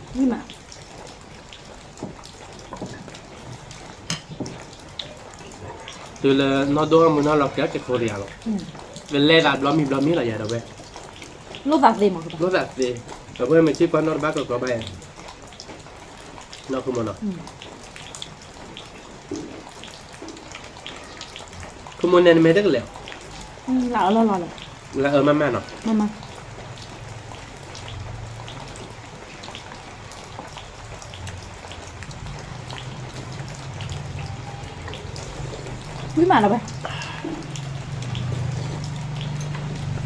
တုၤလၢနီၢ်ဒိၣ်မုၢ်နီၢ်လီၤကဲက့ၤခိတယၤလီၤ လဲၤသးဘျီမံၤဘျီမံၤလီၤယၤဒီးဝဲ လိၣ်သးသ့မး လိၣ်သးသ့ ဒီးပှဲၤမ့ၢ်ထံၣ်ကွၢ်နီၢ်တဘၣ်ကီကီဘၣ်ယၤ နီၢ်ခိမိၢ်နီၤ ခိမိၢ်နဲနမဲာ်တကလဲာ် လၢအၢမးမးနီၤ ဝံၤမးလီၤဝဲ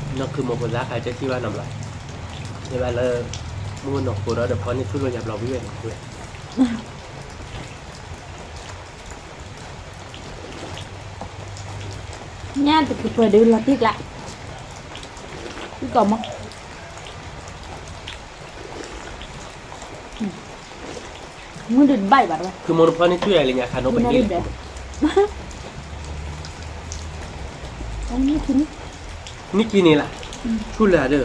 နီၢ်ခုမိၢ်ဖိသၣ်ခါကဲထံၣ်ဘၣ်နီတဘျီ ယဘၣ်လၢ မုၢ်နီၢ်ခိဒီးဒီးဖီန့ၢ်ဆူၣ်လီၤယၤဘျီဝံၤဝဲန့ၣ် ညၣ်တကပှဲၤဒုးလီၤတံၢ်ကျါ တံၢ်ကီၢ်မီ မုၢ်ဒုးတဘၣ်အံၤဘၣ်တဝဲ ခုမိၢ်နဖီန့ၢ်ဆူၣ်ယၤလၢညါခါနီၢ်ပှဲၤန့ၣ် နံၣ်ခံန့ၣ်လၢ ဆူၣ်လၢဒီး နီၢ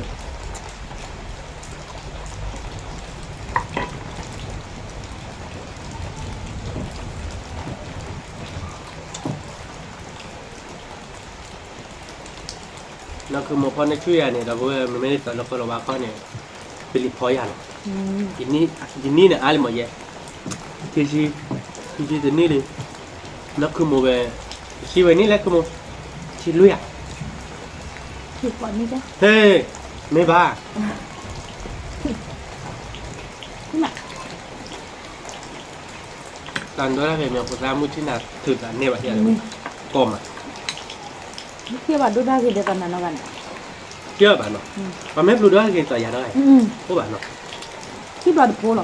်ခုမိၢ်ဖီန့ၢ်ဆူၣ်ယၤန့ၣ် ဒီပုၢ်ဝဲၢ် မ့မ့ၢ်ဒ်သိးလၢကီၢ်လီၤဝါခီန့ၣ် ပလံၤဖီယၤလီၤ. ယနံၣ်န့ၣ်အါလံမးယဲ, ခံဆံ, ခံဆံတနံၣ်လံ. နီၢ်ခုမိၢ်ဝဲ, တဆံဝဲနံၣ်လၢခုမိၢ်, ဆံလွံၢ်ဧါ. ဟ့ၣ်, မ့ၢ်ဘၣ်. တၢ်ဒိတၢ်ဂ့ၤမ့ၢ်ဖိသၣ်မုၢ်ထံၣ်နၤထုးသးန့ၢ်ဘၣ်ယၤ, ကီမး, မ့ၢ်ဘၣ်ဒိတၢ်ဂ့ၤဒီးတၢ်နၤနီတဂၤန့ၣ်, ကဘၣ်နီၤ, ပှၤမ့ၢ်ပျူၤဒိတၢ်ဂ့ၤသိးယၤနီတဂၤ, အိၣ်ဘၣ်နီၤ, ထံၣ်ဘျီတဖိလီၤ,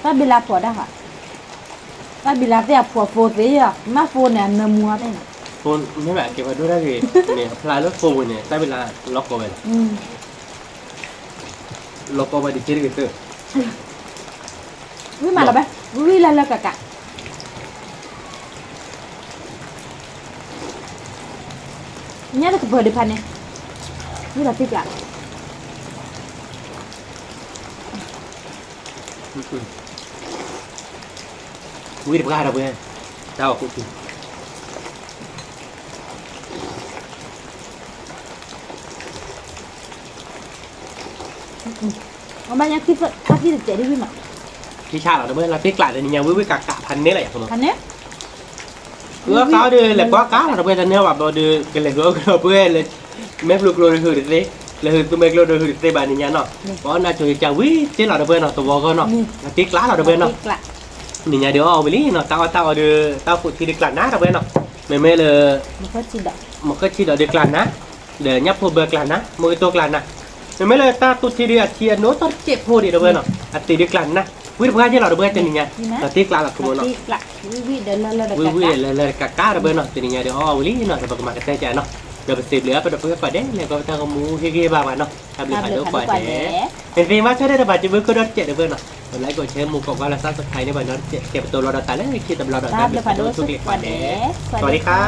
တၢ်ဘံလါဖိးဒၣ်ဧါ, တၢ်ဘံလါသ့ၣ်အဖိအဖိသ့ၣ်ဧါ, မ့ၢ်ဖိန့ၣ် အနၢမူအီၤသ့ၣ်န့ၣ်, ဖိမ့ၢ်ဘၣ်ကဲပှၤဒိတၢ်ဂ့ၤန့ၣ် အဖျါလၢဖိပူၤန့ၣ် တၢ်ဘံလါလီၤကီဝဲလီၤ, လီၤကီဝဲဒ်က့တဂ့ၤသၢ, ဝံၣ်မးလီၤဘၣ်, ဝံၣ်လၢလၢကကး ညါတကပၤဒုးဖးန့ၣ်, ဝံၣ်လီၤသံကျး, ဝံၣ်တပှၢ်ဒီးပှဲၤ, တၢ်အီၣ်ခိၣ်ခံ အမ့ၢ်ညါခံသၣ်သံတစဲးဒ်ဝံၣ်မး, ထံဆါလီၤဒီးပှဲၤလီၤတံၢ်ကျးဒီးနံၤညါဝံၣ်ဝံၣ်ကးကးဖးန့ၢ်လီၤယၤဖိနီၤ, ဖးန့ၢ်, အၢသးအီၤဒီးလဲၤကွၢ်ကါလီၤဒီးပှဲၤတန့ၢ်ဘၣ်ဘျီဒီး ကလဲၤဃုအီၣ်ကဒီးပှဲၤလၢ မဲာ်ဖျိကျိဒီးဟုၣ်တသ့, လဲၤဟုၣ်သူမဲာ်ကျိဒီးဟုၣ်တသ့ဘၣ်နံၤညါနီၤ, ပှၤအီၣ်နၢ်ကၠိၤကၠးဝံၣ်စ့လီၤဒီးပှဲၤနီၤ သဝီဂီၢ်နီၤ, လီၤတံၢ်ကျးလီၤဒီးပှဲၤနီၤ, နံၤညါဒီးအီၣ်ဝံၤလံနီၤ တၢ်အီၣ်တၢ်အီဒီး တၢ်အိၣ်ဖှိၣ်ထံဒုးကျးနၤဒီးပှဲၤနီၤ, မ့မ့ၢ်လၢ မုၢ်ဃ့ၢ်ထံဒီးကျးနၤ, ဒီးညၣ်ဖိဘၢကျးနၤ, မိၢ်ဂ့ၤတိကျးနၤ, မ့မ့ၢ်လၢတၢ်သူၣ်ထံဒုးအထံအနိတၢ်တစဲးဖိဒံးဒီးပှဲၤနီၤ, အသံးဒုးကျးနၤ, ဝံၣ်တပှၢ်က့လီၤဒီးပှဲၤတနံၤညါ, လီၤတံၢ်ကျးလီၤခမူနီၤ ဝံၣ်ဝံၣ်ဒီးလၢလၢတကးကးဒီးပှဲၤနီၤ တနံၤညါဒီးအီၣ်ဝံၤလံနီၤ ဒီးပကမၤကတၢၢ်ကနီၤ, ဒီးပစံးဘျုးအပဒီပုၢ်ဝဲၢ်ကိးဂၤဒဲး လၢကီၢ်ပတၢ်ဂီၤမူဟ့ၣ်ဂံၢ်ဘါပှၤနီၤ တၢ်ဘျုးဖးဒိၣ်ကိးဂၤဒဲး, မ့ၢ်သ့မၤထွဲဒီးတဘၣ်စံးဘျုးခိၣ်ဒီတစဲးဒီးပှဲၤနီၤ, like ကိး share မူကိးကွၢ်လၢ subscribe န့ၢ်ဘၣ်နီၤတစဲး ကဲပတိၤလီၤဒီးသးလၢခံတဘျီဒီး တၢ်ဘျုးဖးဒိၣ်ဆိၣ်ဂ့ၤကိးဂၤဒဲး, စဝၤဒံခါ